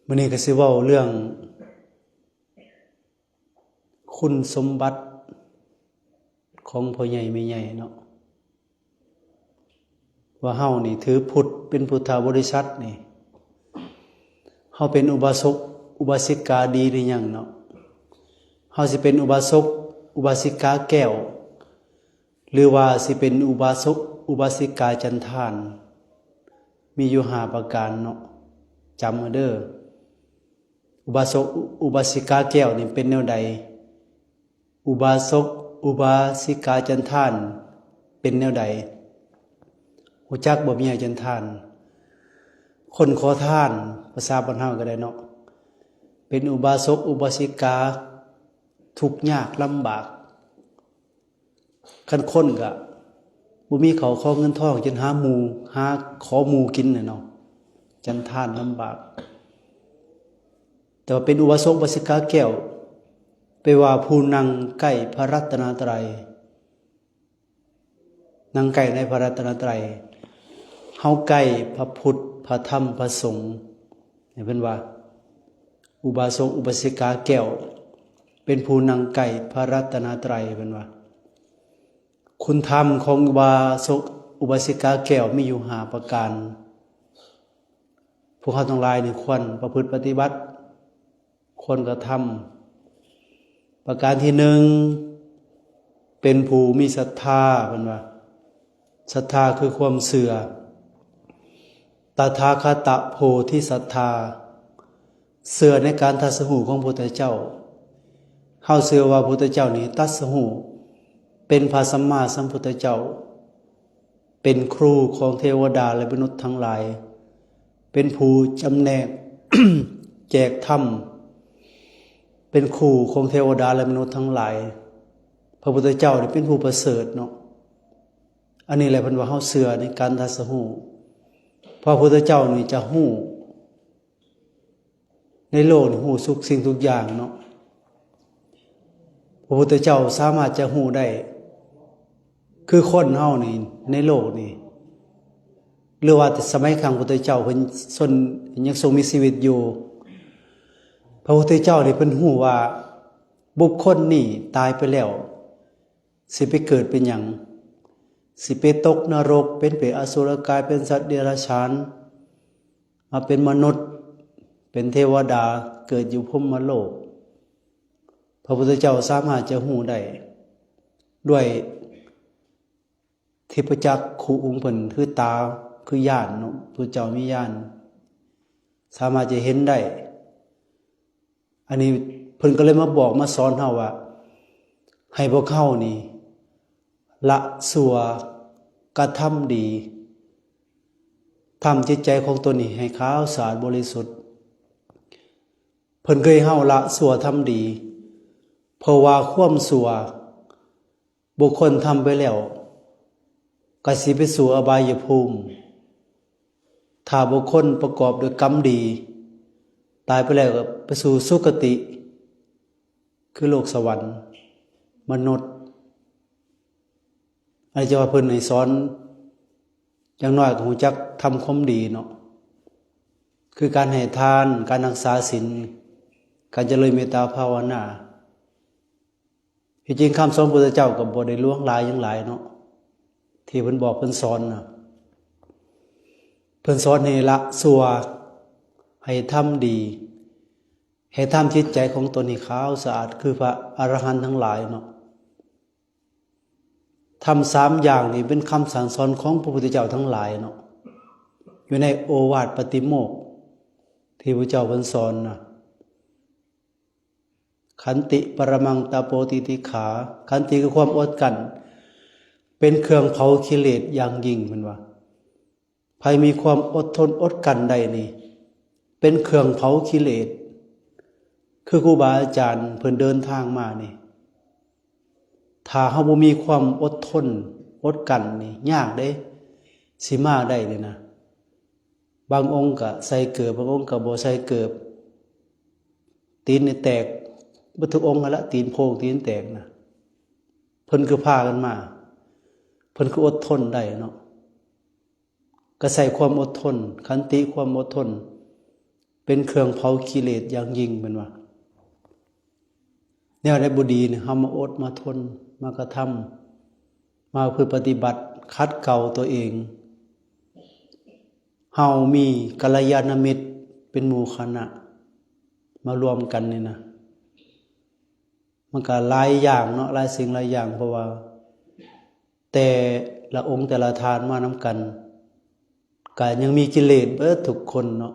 ມື້ນີ້ກໍຊິເວົ້າເລື່ອງຄຸນສົມບັດຂອງພໍ່ໃຫຍ່ແມ່ໃຫຍ່ເນາະ ວ່າເຮົານີ້ຖືພຸດເປັນພຸດທະບໍລິສັດນີ້ ເຮົາເປັນອຸບາສົກອຸບາສິກາດີຫຼືຍັງເນາະ? ເຮົາຊິເປັນອຸບາສົກອຸບາສິກາແກ້ວ ຫຼືວ່າຊິເປັນອຸບາສົກອຸບາສິກາຈັນທານ? ມີຢູ່ຫ້າປະການເນາະ ຈຳເອົາເດີ. ອຸບາສົກອຸບາສິກາແກ້ວນີ້ເປັນແນວໃດ? ອຸບາສົກອຸບາສິກາຈັນທານເປັນແນວໃດ? ຮູ້ຈັກບໍ່ ເມຍຈັນທານ? ຄົນຂໍທານ ພາສາບ້ານເຮົາກໍໄດ້ເນາະ ເປັນອຸບາສົກອຸບາສິກາທຸກຍາກລຳບາກ. ຄັນຄົນກະບໍ່ມີເຂົ້າຂອງເງິນທອງ ຈົນຫາໝູ່ ຫາຂໍໝູ່ກິນແຫຼະເນາະ ຈັນທານລຳບາກ. ແຕ່ວ່າເປັນອຸບາສົກອຸບາສິກາແກ້ວ ແປວ່າຜູ້ນັ່ງໃກ້ພະລັດຕະນະໄຕຣ, ນັ່ງໃກ້ໃນພະລັດຕະນະໄຕ. ເຮົາໃກ້ພະພຸດ ພະທຳ ພະສົງ. ໃຫ້ເພິ່ນວ່າ ອຸບາສົກອຸບາສິກາແກ້ວ ເປັນຜູ້ນັ່ງໃກ້ພະລັດຕະນະໄຕ ເພິ່ນວ່າ. ຄຸນທຳຂອງອຸບາສົກອຸບາສິກາແກ້ວມີຢູ່ຫ້າປະການ. ພວກເຮົາທັງຫຼາຍນີ້ຄວນປະພຶດປະຕິບັດ, ຄວນກະທຳ. ປະການທີໜຶ່ງ ເປັນຜູ້ມີສັດທາ ເພິ່ນວ່າ. ສັດທາຄືຄວາມເຊື່ອ. ຕະຖາຄະຕະໂພທິສັດທາ ເຊື່ອໃນການຕັດສະຮູ້ຂອງພຸດທະເຈົ້າ. ເຮົາເຊື່ອວ່າພຸດທະເຈົ້ານີ້ຕັດສະຮູ້ເປັນພະສຳມາສຳພຸດທະເຈົ້າ, ເປັນຄູຂອງເທວະດາ ແລະ ມະນຸດທັງຫຼາຍ, ເປັນຜູ້ຈຳແນກແຈກທຳ, ເປັນຄູຂອງເທວະດາ ແລະ ມະນຸດທັງຫຼາຍ. ພະພຸດທະເຈົ້ານີ້ເປັນຜູ້ປະເສີດເນາະ. ອັນນີ້ແຫຼະເພິ່ນວ່າເຮົາເຊື່ອໃນການຕັດສະຮູ້. ພະພຸດທະເຈົ້ານີ້ຈະຮູ້ ໃນໂລກນີ້ຮູ້ທຸກສິ່ງທຸກຢ່າງເນາະ. ພະພຸດທະເຈົ້າສາມາດຈະຮູ້ໄດ້ ຄືຄົນເຮົານີ້ໃນໂລກນີ້ ຫຼືວ່າແຕ່ສະໄໝຄັ້ງພຸດທະເຈົ້າເພິ່ນຊົນ ຍັງຊົງມີຊີວິດຢູ່ ພະພຸດທະເຈົ້ານີ້ເພິ່ນຮູ້ວ່າບຸກຄົນນີ້ຕາຍໄປແລ້ວ ຊິໄປເກີດເປັນຫຍັງ? ຊິໄປຕົກນະລົກ ເປັນເປດອະສຸລະກາຍ ເປັນສັດເດຍລະສານ ມາເປັນມະນຸດ ເປັນເທວະດາ ເກີດຢູ່ພົມມະໂລກ. ພະພຸດທະເຈົ້າສາມາດຈະຮູ້ໄດ້ດ້ວຍທິບປະຈັກຂຸຂອງເພິ່ນ ຄືຕາ ຄືຍານເນາະ. ພະພຸດທະເຈົ້າມີຍານ ສາມາດຈະເຫັນໄດ້. ອັນນີ້ເພິ່ນກໍເລີຍມາບອກມາສອນເຮົາວ່າ ໃຫ້ພວກເຮົານີ້ລະຊົ່ວກະທຳດີ ທຳຈິດໃຈຂອງຕົນນີ້ໃຫ້ຂາວສະອາດບໍລິສຸດ. ເພິ່ນເຄີຍເຮົາລະຊົ່ວທຳດີ ເພາະວ່າຄວາມຊົ່ວ ບຸກຄົນທຳໄປແລ້ວກໍຊິໄປສູ່ອະບາຍຍະພູມ. ຖ້າບຸກຄົນປະກອບດ້ວຍກຳດີ ຕາຍໄປແລ້ວກໍໄປສູ່ສຸຄະຕິ ຄືໂລກສະຫວັນ ມະນຸດ. ອັນນີ້ຈະວ່າເພິ່ນໃຫ້ສອນ ຢ່າງໜ້ອຍກໍຮູ້ຈັກທຳຄວາມດີເນາະ ຄືການໃຫ້ທານ, ການຮັກສາສິນ, ການຈະເລີນເມດຕາພາວະນາ. ທີ່ຈິງຄຳສອນພຸດທະເຈົ້າກໍບໍ່ໄດ້ຫຼວງຫຼາຍຫຍັງຫຼາຍເນາະ ທີ່ເພິ່ນບອກເພິ່ນສອນນະ. ເພິ່ນສອນໃຫ້ລະຊົ່ວ ໃຫ້ທຳດີ ໃຫ້ທຳຈິດໃຈຂອງຕົນໃຫ້ຂາວສະອາດ ຄືພະອະລະຫັນທັງຫຼາຍເນາະ. ທຳສາມຢ່າງນີ້ເປັນຄຳສັ່ງສອນຂອງພະພຸດທະເຈົ້າທັງຫຼາຍເນາະ ຢູ່ໃນໂອວາດປະຕິໂມກ ທີ່ພະເຈົ້າເພິ່ນສອນນະ. ຂັນຕິ ປະລະມັງ ຕະໂປ ຕິຕິກຂາ. ຂັນຕິຄືຄວາມອົດກັ້ນ ເປັນເຄື່ອງເຜົາກິເລດຢ່າງຍິ່ງ ເພິ່ນວ່າ. ໃຜມີຄວາມອົດທົນອົດກັ້ນໄດ້ນີ້ ເປັນເຄື່ອງເຜົາກິເລດ. ຄືຄູບາອາຈານເພິ່ນເດີນທາງມານີ້ ຖ້າເຮົາບໍ່ມີຄວາມອົດທົນອົດກັ້ນນີ້ ຍາກເດ້ ຊິມາໄດ້ນີ້ນະ. ບາງອົງກະໃສ່ເກີບ ບາງອົງກະບໍ່ໃສ່ເກີບ ຕີນນີ້ແຕກເບິດທຸກອົງຫັ້ນລະ ຕີນໂພງຕີນແຕກນະ. ເພິ່ນຄືພາກັນມາ ເພິ່ນຄືອົດທົນໄດ້ເນາະ. ກະໃຊ້ຄວາມອົດທົນ ຂັນຕິ ຄວາມອົດທົນ ເປັນເຄື່ອງເຜົາກິເລດຢ່າງຍິ່ງ ແມ່ນວ່າ ແນວໃດບໍ່ດີນີ້ ເຮົາມາອົດມາທົນ ມາກະທຳ ມາຝຶກປະຕິບັດ ຂັດເກົາຕົວເອງ. ເຮົາມີກັນລະຍານະມິດເປັນໝູ່ຄະນະ ມາລວມກັນນີ້ນະ ມັນກະຫຼາຍຢ່າງເນາະ ຫຼາຍສິ່ງຫຼາຍຢ່າງ ເພາະວ່າແຕ່ລະອົງແຕ່ລະທ່ານມານຳກັນ ກະຍັງມີກິເລດເບິດທຸກຄົນເນາະ.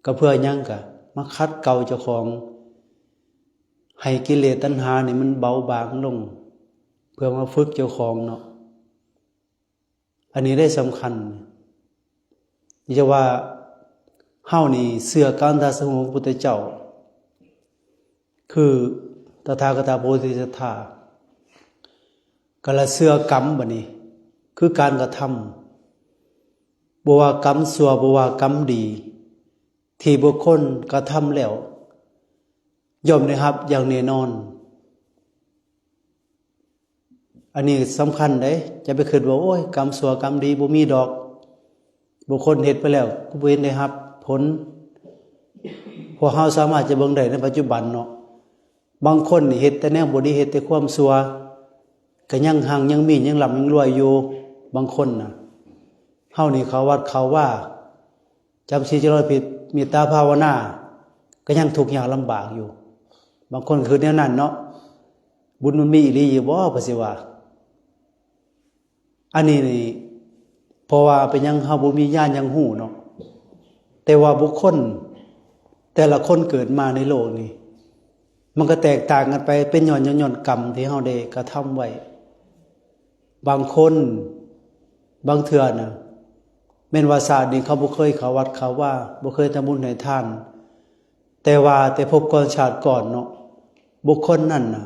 ກະເພື່ອຫຍັງ? ກະມາຂັດເກົາເຈົ້າຂອງ ໃຫ້ກິເລດຕັນຫານີ້ມັນເບົາບາງລົງ ເພື່ອມາຝຶກເຈົ້າຂອງເນາະ. ອັນນີ້ໄດ້ສຳຄັນ ຈະວ່າເຮົານີ້ເຊື່ອການຕະສະຫູຂອງພະພຸດທະເຈົ້າ ຄືຕະຖາຄະຕະໂພທິສັດຖາ ກະລະເຊື່ອກຳ ບາດນີ້ ຄືການກະທຳ ບໍ່ວ່າກຳຊົ່ວ ບໍ່ວ່າກຳດີ ທີ່ບຸກຄົນກະທຳແລ້ວ ຍ່ອມໄດ້ຮັບຢ່າງແນ່ນອນ. ອັນນີ້ສຳຄັນເດ້ ຢ່າໄປຄິດວ່າ ໂອ້ຍ ກຳຊົ່ວກຳດີບໍ່ມີດອກ ບຸກຄົນເຮັດໄປແລ້ວ ຄືບໍ່ເຫັນໄດ້ຮັບຜົນ. ພວກເຮົາສາມາດຈະເບິ່ງໄດ້ໃນປັດຈຸບັນເນາະ ບາງຄົນນີ້ເຮັດແຕ່ແນວບໍ່ດີ ເຮັດແຕ່ຄວາມຊົ່ວ ກະຍັງຮັ່ງຍັງມີ ຍັງລ່ຳຍັງລວຍຢູ່. ບາງຄົນນະ ເຮົານີ້ເຂົ້າວັດເຂົ້າວາ ຈຳສິນຈະລອດຜິດ ເມດຕາພາວະນາ ກະຍັງທຸກຍາກລຳບາກຢູ່. ບາງຄົນກະຄິດແນວນັ້ນເນາະ ບຸນມັນມີອີ່ຫຼີຢູ່ບໍ່ ເພິ່ນຊິວ່າ. ອັນນີ້ນີ້ ເພາະວ່າເປັນຫຍັງ ເຮົາບໍ່ມີຍານຫຍັງຮູ້ເນາະ ແຕ່ວ່າບຸກຄົນແຕ່ລະຄົນເກີດມາໃນໂລກນີ້ ມັນກະແຕກຕ່າງກັນໄປ ເປັນຍ້ອນຫຍັງ? ຍ້ອນກຳທີ່ເຮົາໄດ້ກະທຳໄວ້. ບາງຄົນ ບາງເທື່ອນະ ແມ່ນວ່າຊາດນີ້ເຂົາບໍ່ເຄີຍເຂົ້າວັດເຂົ້າວາ ບໍ່ເຄີຍທຳບຸນໃຫ້ທານ ແຕ່ວ່າແຕ່ພົບກ່ອນຊາດກ່ອນເນາະ ບຸກຄົນນັ້ນນະ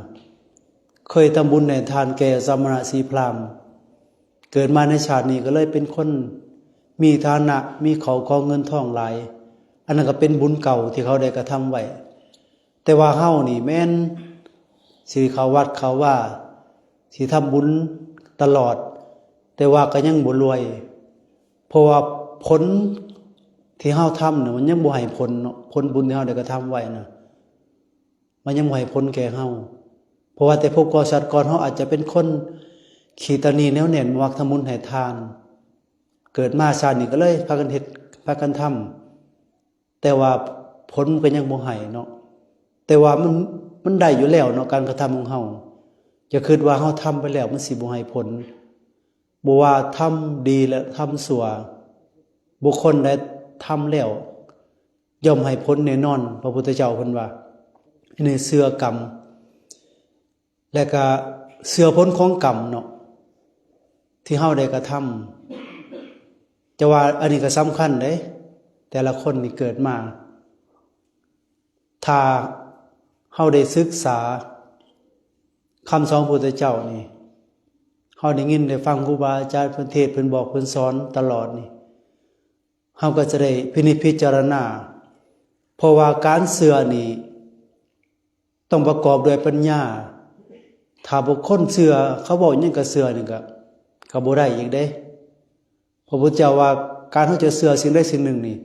ເຄີຍທຳບຸນໃຫ້ທານແກ່ສະມະນະຊີພຣາມ ເກີດມາໃນຊາດນີ້ກະເລີຍເປັນຄົນມີຖານະ ມີເຂົ້າຂອງເງິນທອງຫຼາຍ. ອັນນັ້ນກະເປັນບຸນເກົ່າທີ່ເຂົາໄດ້ກະທຳໄວ້. ແຕ່ວ່າເຮົານີ້ແມ່ນຊິເຂົ້າວັດເຂົ້າວາ ຊິທຳບຸນຕະຫຼອດ ແຕ່ວ່າກະຍັງບໍ່ລວຍ ເພາະວ່າຜົນທີ່ເຮົາທຳນະ ມັນຍັງບໍ່ໃຫ້ຜົນເນາະ ຜົນບຸນທີ່ເຮົາໄດ້ກະທຳໄວ້ນະ ມັນຍັງບໍ່ໃຫ້ຜົນແກ່ເຮົາ. ເພາະວ່າແຕ່ພົບກ່ອນຊາດກ່ອນ ເຮົາອາດຈະເປັນຄົນຂີ້ຕະໜີ້ແນວແໜ້ນ ບໍ່ມັກທຳບຸນໃຫ້ທານ ເກີດມາຊາດນີ້ກະເລີຍພາກັນເຮັດ ພາກັນທຳ ແຕ່ວ່າຜົນມັນກະຍັງບໍ່ໃຫ້ເນາະ. ແຕ່ວ່າມັນ ມັນໄດ້ຢູ່ແລ້ວເນາະ ການກະທຳຂອງເຮົາ. ຢ່າຄິດວ່າເຮົາທຳໄປແລ້ວມັນຊິບໍ່ໃຫ້ຜົນ. ບໍ່ວ່າທຳດີ ແລະ ທຳຊົ່ວ ບຸກຄົນໃດທຳແລ້ວ ຍ່ອມໃຫ້ຜົນແນ່ນອນ. ພະພຸດທະເຈົ້າເພິ່ນວ່າ ອັນນີ້ເຊື່ອກຳ ແລະກະເຊື່ອຜົນຂອງກຳເນາະ ທີ່ເຮົາໄດ້ກະທຳ. ຈະວ່າອັນນີ້ກະສຳຄັນເດ້ ແຕ່ລະຄົນນີ້ເກີດມາ ຖ້າເຮົາໄດ້ສຶກສາຄຳສອນຂອງພະພຸດທະເຈົ້ານີ້ ເຮົາໄດ້ຍິນໄດ້ຟັງຄູບາອາຈານເພິ່ນເທດ ເພິ່ນບອກ ເພິ່ນສອນຕະຫຼອດນີ້ ເຮົາກະຈະໄດ້ພິນິດພິຈາລະນາ. ເພາະວ່າການເຊື່ອນີ້ ຕ້ອງປະກອບດ້ວຍປັນຍາ. ຖ້າບຸກຄົນເຊື່ອ ເຂົາເວົ້າຫຍັງກະເຊື່ອນີ້ກະ ກະບໍ່ໄດ້ອີກເດ້. ພະພຸດທະເຈົ້າວ່າ ການເຮົາຈະເຊື່ອສິ່ງໃດສິ່ງໜຶ່ງນີ້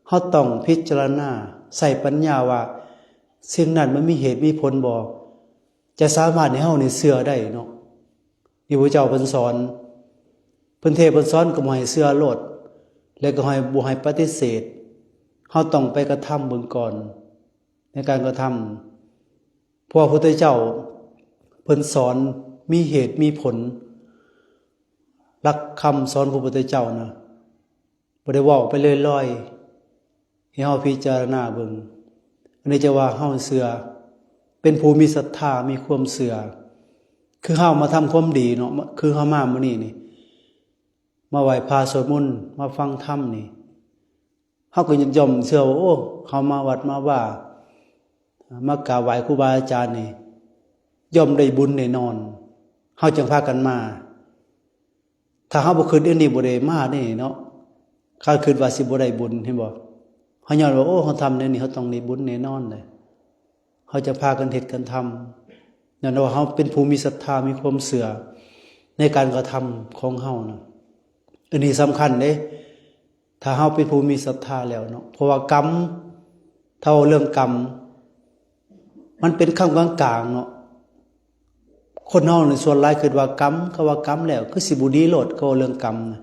ເຮົາຕ້ອງພິຈາລະນາ ໃຊ້ປັນຍາວ່າ ສິ່ງນັ້ນມັນມີເຫດມີຜົນບໍ່ ຈະສາມາດໃຫ້ເຮົານີ້ເຊື່ອໄດ້ເນາະ. ທີ່ພະເຈົ້າເພິ່ນສອນ ເພິ່ນເທດເພິ່ນສອນກະບໍ່ໃຫ້ເຊື່ອໂລດ ແລະກະໃຫ້ ບໍ່ໃຫ້ປະຕິເສດ. ເຮົາຕ້ອງໄປກະທຳເບິ່ງກ່ອນ ໃນການກະທຳ ເພາະວ່າພະພຸດທະເຈົ້າເພິ່ນສອນມີເຫດມີຜົນ. ຫຼັກຄຳສອນຂອງພະພຸດທະເຈົ້ານະ ບໍ່ໄດ້ເວົ້າໄປລອຍໆ ໃຫ້ເຮົາພິຈາລະນາເບິ່ງ. ອັນນີ້ຈະວ່າເຮົາເຊື່ອ ເປັນຜູ້ມີສັດທາ ມີຄວາມເຊື່ອ ຄືເຮົາມາທຳຄວາມດີເນາະ ຄືເຮົາມາມື້ນີ້ນີ້ ມາໄຫວ້ພະສວດມົນ ມາຟັງທຳນີ້ ເຮົາກະຍອມເຊື່ອວ່າ ໂອ້ ເຮົາມາວັດມາວາ ມາກາບໄຫວ້ຄູບາອາຈານນີ້ ຍ່ອມໄດ້ບຸນແນ່ນອນ ເຮົາຈຶ່ງພາກັນມາ. ຖ້າເຮົາບໍ່ຄິດແນວນີ້ ບໍ່ໄດ້ມາເດ້ເນາະ. ຄັນຄິດວ່າຊິບໍ່ໄດ້ບຸນ ເຫັນບໍ່? ເຮົາຍ້ອນວ່າ ໂອ້ ເຮົາທຳແນວນີ້ ເຮົາຕ້ອງໄດ້ບຸນແນ່ນອນເລີຍ. ເຮົາຈະພາກັນເຮັດກັນທຳ ຍ້ອນວ່າເຮົາເປັນຜູ້ມີສັດທາ ມີຄວາມເຊື່ອໃນການກະທຳຂອງເຮົານະ. ອັນນີ້ສຳຄັນເດ້ ຖ້າເຮົາເປັນຜູ້ມີສັດທາແລ້ວເນາະ ເພາະວ່າກຳ ຖ້າເວົ້າເລື່ອງກຳ ມັນເປັນຄຳກາງໆເນາະ. ຄົນເຮົານີ້ສ່ວນຫຼາຍຄິດວ່າກຳ ເຂົາວ່າກຳແລ້ວຄືຊິບໍ່ດີໂລດ ເຂົາເວົ້າເລື່ອງກຳນະ.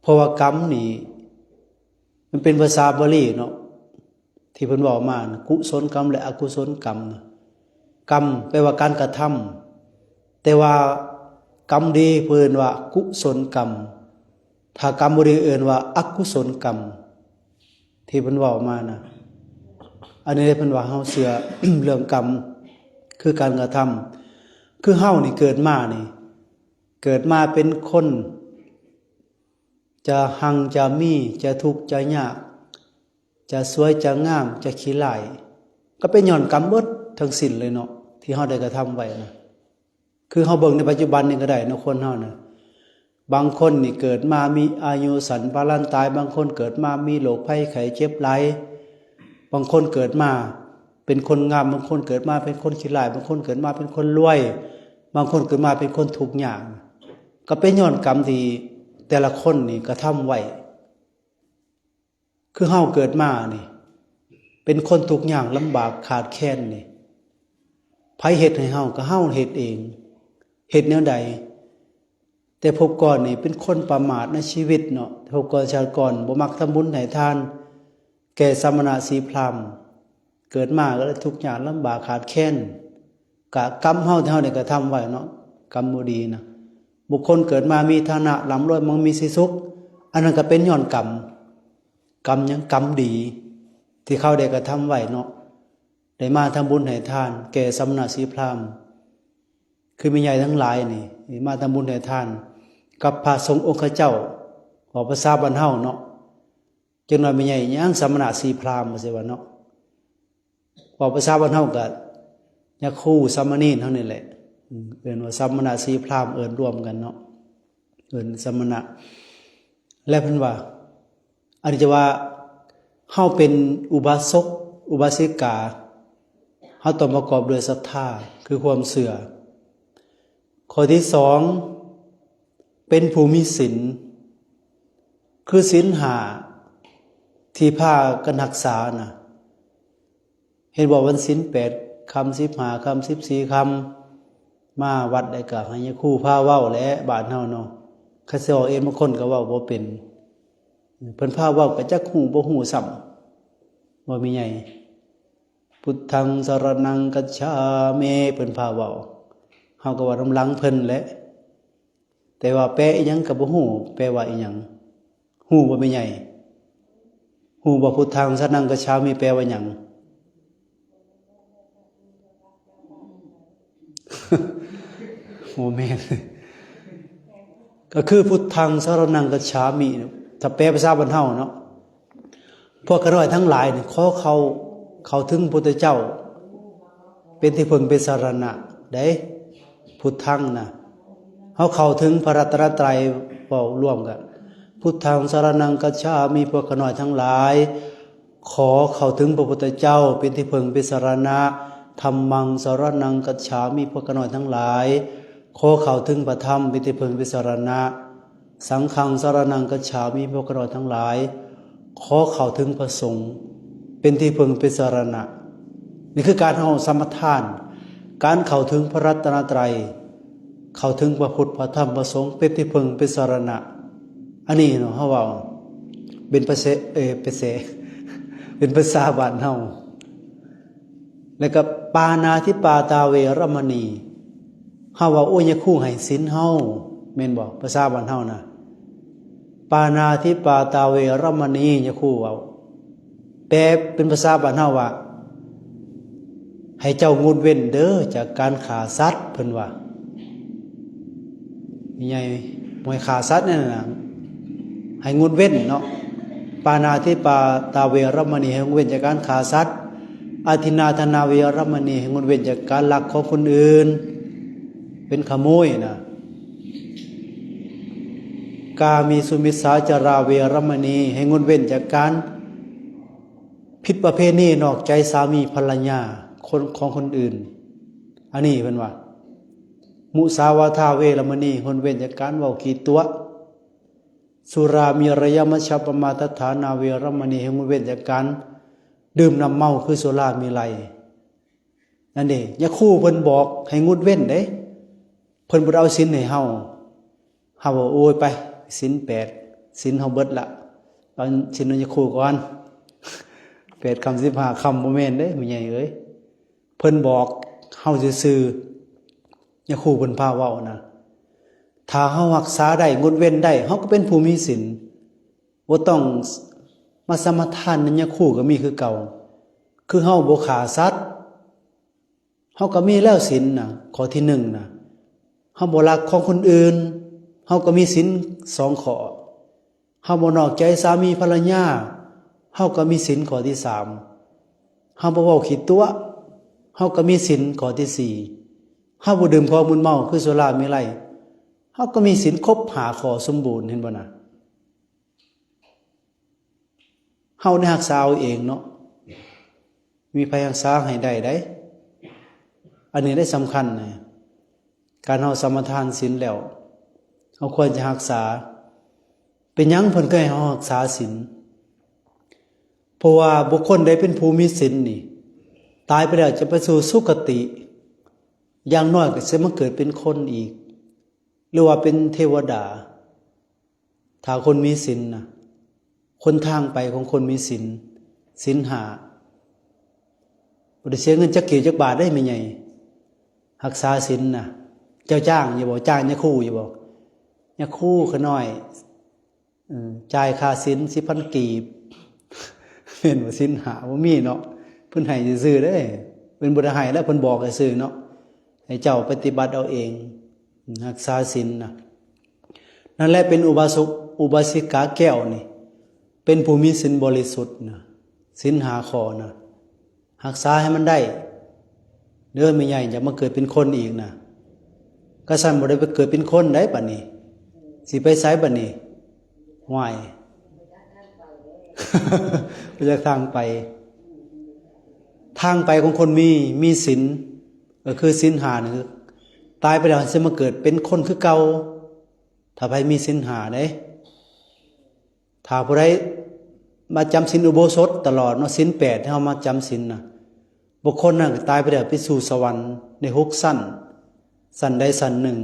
ເພາະວ່າກຳນີ້ ມັນເປັນພາສາບາລີເນາະ ທີ່ເພິ່ນເວົ້າມານະ ກຸສົນກຳ ແລະ ອະກຸສົນກຳນະ. ກຳແປວ່າການກະທຳ ແຕ່ວ່າກຳດີເພິ່ນວ່າກຸສົນກຳ ຖ້າກຳບໍ່ດີເອີ້ນວ່າອະກຸສົນກຳ ທີ່ເພິ່ນເວົ້າມານະ. ອັນນີ້ເພິ່ນວ່າເຮົາເຊື່ອ ເລື່ອງກຳ ຄືການກະທຳ. ຄືເຮົານີ້ເກີດມານີ້ ເກີດມາເປັນຄົນ ຈະຮັ່ງຈະມີ ຈະທຸກຈະຍາກ ຈະສວຍຈະງາມ ຈະຂີ້ຮ້າຍ ກໍເປັນຍ້ອນກຳເບິດທັງສິ້ນເລີຍເນາະ ທີ່ເຮົາໄດ້ກະທຳໄວ້ນະ. ຄືເຮົາເບິ່ງໃນປັດຈຸບັນນີ້ກໍໄດ້ເນາະ ຄົນເຮົານະ ບາງຄົນນີ້ເກີດມາມີອາຍຸສັ້ນປານລັນຕາຍ ບາງຄົນເກີດມາມີໂລກໄພໄຂ້ເຈັບຫຼາຍ ບາງຄົນເກີດມາເປັນຄົນງາມ ບາງຄົນເກີດມາເປັນຄົນຂີ້ຮ້າຍ ບາງຄົນເກີດມາເປັນຄົນລວຍ ບາງຄົນເກີດມາເປັນຄົນທຸກຍາກ ກໍເປັນຍ້ອນກຳທີ່ແຕ່ລະຄົນນີ້ກະທຳໄວ້. ຄືເຮົາເກີດມານີ້ ເປັນຄົນທຸກຍາກລຳບາກຂາດແຄນນີ້ ໃຜເຮັດໃຫ້ເຮົາ? ກໍເຮົາເຮັດເອງ. ເຮັດແນວໃດ? ແຕ່ພົບກ່ອນນີ້ເປັນຄົນປະໝາດໃນຊີວິດເນາະ ພົບກ່ອນຊາດກ່ອນບໍ່ມັກທຳບຸນໃຫ້ທານແກ່ສະມະນະຊີພຣາມ ເກີດມາກໍເລີຍທຸກຍາກລຳບາກຂາດແຄນ ກະກຳເຮົາທີ່ເຮົາໄດ້ກະທຳໄວ້ເນາະ ກຳບໍ່ດີນະ. ບຸກຄົນເກີດມາມີຖານະລ່ຳລວຍ ມັກມີສີສຸກ ອັນນັ້ນກໍເປັນຍ້ອນກຳ. ກຳຫຍັງ? ກຳດີທີ່ເຂົາໄດ້ກະທຳໄວ້ເນາະ ໄດ້ມາທຳບຸນໃຫ້ທານແກ່ສະມະນະຊີພຣາມ ຄືແມ່ໃຫຍ່ທັງຫຼາຍນີ້ ມາທຳບຸນໃຫ້ທານກັບພະສົງອົງຄະເຈົ້າ ເວົ້າພາສາບ້ານເຮົາເນາະ. ຈັກໜ້ອຍແມ່ໃຫຍ່ຫຍັງ ສະມະນະຊີພຣາມ ວ່າຊັ້ນວ່າເນາະ ເວົ້າພາສາບ້ານເຮົາກໍຍາຄູສາມະເນນເຮົານີ້ແຫຼະ ເອີ້ນວ່າສະມະນະຊີພຣາມ ເອີ້ນລວມກັນເນາະ ເອີ້ນສະມະນະ. ແລະເພິ່ນວ່າ ອັນນີ້ຈະວ່າເຮົາເປັນອຸບາສົກ ອຸບາສິກາ ເຮົາຕ້ອງປະກອບດ້ວຍສັດທາ ຄືຄວາມເຊື່ອ. ຂໍ້ທີສອງ ເປັນຜູ້ມີສິນ ຄືສິນຫ້າທີ່ພາກັນຮັກສານະ. ເຫັນບໍ່ ວັນສິນແປດຄ່ຳ ສິບຫ້າຄ່ຳ ສິບສີ່ຄ່ຳ ມາວັດໄດ້ກໍໃຫ້ຍາຄູພາເວົ້າແຫຼະ ບ້ານເຮົາເນາະ. ຄັນຊິເວົ້າເອງ ບາງຄົນກໍເວົ້າບໍ່ເປັນ ເພິ່ນພາເວົ້າກໍຈັກຮູ້ບໍ່ຮູ້ຊ້ຳ ບໍ່ມີໃຫຍ່. ພຸດທັງສະຣະນັງກັດສາມິ ເພິ່ນພາເວົ້າ ເຮົາກໍເວົ້ານຳຫຼັງເພິ່ນແຫຼະ ແຕ່ວ່າແປອີ່ຫຍັງກໍບໍ່ຮູ້ ແປວ່າອີ່ຫຍັງ? ຮູ້ບໍ່ແມ່ໃຫຍ່? ຮູ້ບໍ່ ພຸດທັງສະຣະນັງກັດສາມິ ແປວ່າຫຍັງ? ບໍ່ແມ່ນ ກໍຄື ພຸດທັງສະຣະນັງກັດສາມິ ຖ້າແປພາສາບ້ານເຮົາເນາະ ພວກຂ້ານ້ອຍທັງຫຼາຍນີ້ ຂໍເຂົ້າ ເຂົ້າເຖິງພະພຸດທະເຈົ້າ ເປັນທີ່ເພິ່ງເປັນສະຣະນະເດ້. ພຸດທັງນະ ເຮົາເຂົ້າເຖິງພະລັດຕະນະໄຕ ເວົ້າລວມກັນ ພຸດທັງສະຣະນັງກັດສາມິ ພວກຂ້ານ້ອຍທັງຫຼາຍ ຂໍເຂົ້າເຖິງພະພຸດທະເຈົ້າເປັນທີ່ເພິ່ງເປັນສະຣະນະ, ທຳມັງສະຣະນັງກັດສາມິ ພວກຂ້ານ້ອຍທັງຫຼາຍ ຂໍເຂົ້າເຖິງພະທຳເປັນທີ່ເພິ່ງເປັນສະຣະນະ, ສັງຄັງສະຣະນັງກັດສາມິ ພວກຂ້ານ້ອຍທັງຫຼາຍ ຂໍເຂົ້າເຖິງພະສົງເປັນທີ່ເພິ່ງເປັນສະຣະນະ. ນີ້ຄືການເຮົາສະມາທານ ການເຂົ້າເຖິງພະລັດຕະນະໄຕ ເຂົ້າເຖິງພະພຸດ ພະທຳ ພະສົງ ເປັນທີ່ເພິ່ງເປັນສະຣະນະ. ອັນນີ້ເນາະ ເຮົາເວົ້າເປັນພາສາ ເອີ ເປັນແສ ເປັນພາສາບ້ານເຮົາ. ແລ້ວກໍປານາທິປາຕາເວລະມະນີ ເຮົາເວົ້າ ໂອ້ຍ ຍາຄູໃຫ້ສິນເຮົາ ແມ່ນບໍ່? ພາສາບ້ານເຮົານະ ປານາທິປາຕາເວລະມະນີ ຍາຄູເວົ້າ. ແປເປັນພາສາບ້ານເຮົາວ່າ ໃຫ້ເຈົ້າງົດເວັ້ນເດີຈາກການຂ້າສັດ ເພິ່ນວ່າ. ໃຫຍ່ບໍ່ໃຫ້ຂ້າສັດນັ້ນນະ ໃຫ້ງົດເວັ້ນເນາະ. ປານາທິປາຕາເວລະມະນີ ໃຫ້ງົດເວັ້ນຈາກການຂ້າສັດ. ອະທິນນາທານາເວລະມະນີ ໃຫ້ງົດເວັ້ນຈາກການລັກຂອງຄົນອື່ນ ເປັນຂະໂມຍນະ. ກາເມສຸມິດສາຈາລາເວລະມະນີ ໃຫ້ງົດເວັ້ນຈາກການຜິດປະເພນີນອກໃຈສາມີພັນລະຍາ ຄົນ ຂອງຄົນອື່ນ. ອັນນີ້ເພິ່ນວ່າ ມຸສາວາທາເວລະມະນີ ງົດເວັ້ນຈາກການເວົ້າຂີ້ຕົວະ. ສຸລາເມລະຍະມັດຈະປະມາທັດຖານາເວລະມະນີ ໃຫ້ງົດເວັ້ນຈາກການ ດື່ມນ້ຳເມົາຄືສຸລາເມໄລ. ນັ້ນເດ້ ຍາຄູເພິ່ນບອກໃຫ້ງົດເວັ້ນເດ້ ເພິ່ນບໍ່ໄດ້ເອົາສິນໃຫ້ເຮົາ. ເຮົາວ່າ ໂອ້ຍ ໄປ ສິນແປດ ສິນເຮົາເບິດລະ ເອົາສິນຂອງຍາຄູກ່ອນ ແປດຄ່ຳສິບຫ້າຄ່ຳ ບໍ່ແມ່ນເດ້ ແມ່ໃຫຍ່ເອີຍ. ເພິ່ນບອກເຮົາຊື່ໆ ຍາຄູເພິ່ນພາເວົ້ານະ. ຖ້າເຮົາຮັກສາໄດ້ ງົດເວັ້ນໄດ້ ເຮົາກໍເປັນຜູ້ມີສິນ ບໍ່ຕ້ອງມາສະມາທານນຳຍາຄູກໍມີຄືເກົ່າ. ຄືເຮົາບໍ່ຂ້າສັດ ເຮົາກໍມີແລ້ວສິນນະ ຂໍ້ທີໜຶ່ງນະ. ເຮົາບໍ່ລັກຂອງຄົນອື່ນ ເຮົາກໍມີສິນສອງຂໍ້. ເຮົາບໍ່ນອກໃຈສາມີພັນລະຍາ ເຮົາກໍມີສິນຂໍ້ທີສາມ. ເຮົາບໍ່ເວົ້າຂີ້ຕົວະ ເຮົາກໍມີສິນຂໍ້ທີສີ່. ເຮົາບໍ່ດື່ມຂອງມຶນເມົາຄືສຸລາເມໄລ ເຮົາກໍມີສິນຄົບຫ້າຂໍ້ສົມບູນ ເຫັນບໍ່ນະ? ເຮົາໄດ້ຮັກສາເອົາເອງເນາະ ມີໃຜຮັກສາໃຫ້ໄດ້ໃດ໋. ອັນນີ້ໄດ້ສຳຄັນນະ ການເຮົາສະມາທານສິນແລ້ວ ເຮົາຄວນຈະຮັກສາ. ເປັນຫຍັງເພິ່ນຄືໃຫ້ເຮົາຮັກສາສິນ? ເພາະວ່າບຸກຄົນໃດເປັນຜູ້ມີສິນນີ້ ຕາຍໄປແລ້ວຈະໄປສູ່ສຸຄະຕິ ຢ່າງໜ້ອຍກໍຊິມາເກີດເປັນຄົນອີກ ຫຼືວ່າເປັນເທວະດາ. ຖ້າຄົນມີສິນນະ ຫົນທາງໄປຂອງຄົນມີສິນ ສິນຫ້າ ບໍ່ໄດ້ເສຍເງິນຈັກກີບຈັກບາດເດ້ແມ່ໃຫຍ່ ຮັກສາສິນນະ. ເຈົ້າຈ້າງຢູ່ບໍ່? ຈ້າງຍາຄູຢູ່ບໍ່? ຍາຄູຂ້ານ້ອຍ ເອີ ຈ່າຍຄ່າສິນສິບພັນກີບ ແມ່ນບໍ່? ສິນຫ້າບໍ່ມີເນາະ ເພິ່ນໃຫ້ຊື່ໆເດ້ ເພິ່ນບໍ່ໄດ້ໃຫ້ແລ້ວ ເພິ່ນບອກຊື່ໆເນາະ ໃຫ້ເຈົ້າປະຕິບັດເອົາເອງ ຮັກສາສິນນະ. ນັ້ນແຫຼະເປັນອຸບາສົກ ອຸບາສິກາແກ້ວນີ້ ເປັນຜູ້ມີສິນບໍລິສຸດນະ ສິນຫ້າຂໍ້ນະ. ຮັກສາໃຫ້ມັນໄດ້ເດີແມ່ໃຫຍ່ ຢ່າມາເກີດເປັນຄົນອີກນະ. ກະຊັ້ນບໍ່ໄດ້ໄປເກີດເປັນຄົນໃດ໋ ບັດນີ້ ຊິໄປໃສບັດນີ້? ຫວາຍ ບໍ່ຈັກທາງໄປ. ທາງໄປຂອງຄົນມີ ມີສິນ ກໍຄືສິນຫ້ານີ້ ຕາຍໄປແລ້ວຊິມາເກີດເປັນຄົນຄືເກົ່າ ຖ້າໃຜມີສິນຫ້າເດ້. ຖ້າຜູ້ໃດມາຈຳສິນອຸໂບສົດຕະຫຼອດເນາະ ສິນແປດ ເຮົາມາຈຳສິນນະ ບຸກຄົນນັ້ນກໍຕາຍໄປແລ້ວໄປສູ່ສະຫວັນໃນຫົກຊັ້ນ ຊັ້ນໃດຊັ້ນໜຶ່ງ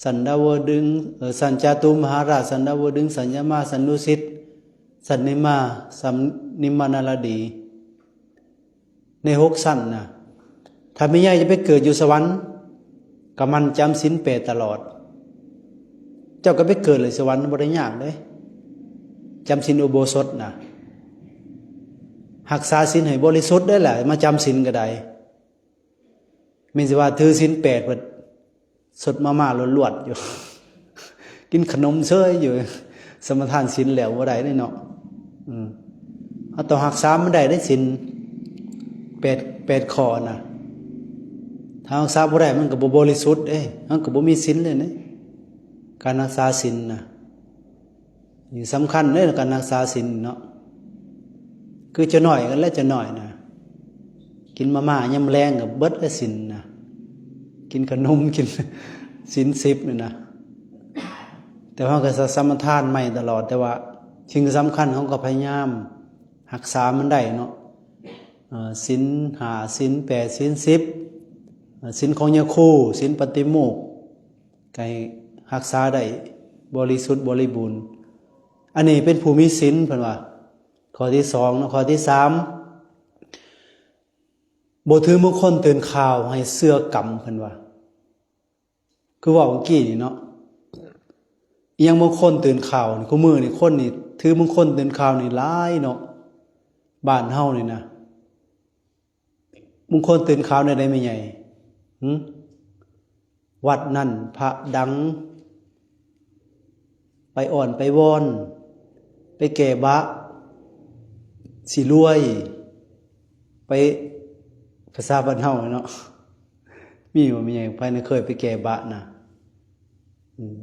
ຊັ້ນດາວະດຶງ ເອີ ຊັ້ນຈາຕຸມະຫາລາດ ຊັ້ນດາວະດຶງ ຊັ້ນຍະມາ ຊັ້ນດຸສິດ ຊັ້ນນິມມາ ຊັ້ນນິມມານາລະດີ. ໃນຫົກຊັ້ນນະ ຖ້າແມ່ໃຫຍ່ຈະໄປເກີດຢູ່ສະຫວັນ ກະໝັ່ນຈຳສິນແປດຕະຫຼອດ. ເຈົ້າກໍໄປເກີດເລີຍສະຫວັນ ບໍ່ໄດ້ຍາກເດ້ ຈຳສິນອຸໂບສົດນະ. ຮັກສາສິນໃຫ້ບໍລິສຸດໄດ້ລະ ມາຈຳສິນກໍໄດ້. ແມ່ນຊິວ່າຖືສິນແປດ ເພິ່ນສົດມາມ່າລວດໆຢູ່ ກິນຂະໜົມເຊີຍຢູ່ ສະມາທານສິນແລ້ວບໍ່ໄດ້ເດ້ເນາະ. ອືມ ເຮົາຕ້ອງຮັກສາມັນໄດ້ເດ້ ສິນແປດ ແປດຂໍ້ນະ. ຖ້າຮັກສາບໍ່ໄດ້ ມັນກໍບໍ່ບໍລິສຸດເດ້ ມັນກໍບໍ່ມີສິນເດ້ ການຮັກສາສິນນະ. ນີ້ສຳຄັນເດ້ ການຮັກສາສິນເນາະ ຄືຈະໜ້ອຍກັນແຫຼະ ຈະໜ້ອຍນະ ກິນມາມ່າຍາມແລງກໍເບິດແລ້ວສິນນະ ກິນຂະໜົມ ກິນສິນສິບນີ້ນະ. ແຕ່ເຮົາກໍສະ ສະມາທານໃໝ່ຕະຫຼອດ ແຕ່ວ່າສິ່ງສຳຄັນເຮົາກໍພະຍາຍາມຮັກສາມັນໄດ້ເນາະ. ເອີ ສິນຫ້າ ສິນແປດ ສິນສິບ ເອີ ສິນຂອງຍາຄູ ສິນປະຕິໂມກ ໃຫ້ຮັກສາໄດ້ບໍລິສຸດບໍລິບູນ. ອັນນີ້ເປັນຜູ້ມີສິນ ເພິ່ນວ່າ ຂໍ້ທີສອງເນາະ. ຂໍ້ທີສາມ ບໍ່ຖືມົງຄົນຕື່ນຂ່າວໃຫ້ເຊື່ອກຳ ເພິ່ນວ່າ ຄືເວົ້າເມື່ອກີ້ນີ້ເນາະ ອີ່ຫຍັງມົງຄົນຕື່ນຂ່າວນີ້ ຄູ່ມື້ນີ້ຄົນນີ້ຖືມົງຄົນຕື່ນຂ່າວນີ້ຫຼາຍເນາະ ບ້ານເຮົານີ້ນະ. ມຸງຄົນຕື່ນຂາວແນວໃດແມ່ໃຫຍ່? ຫຶ? ວັດນັ້ນພະດັງ ໄປອ້ອນໄປວອນ ໄປແກ້ບະ ຊິລວຍ ໄປ ພາສາບ້ານເຮົາເນາະ ມີບໍ່ແມ່ໃຫຍ່ ໃຜນະເຄີຍໄປແກ້ບະນະ? ອືມ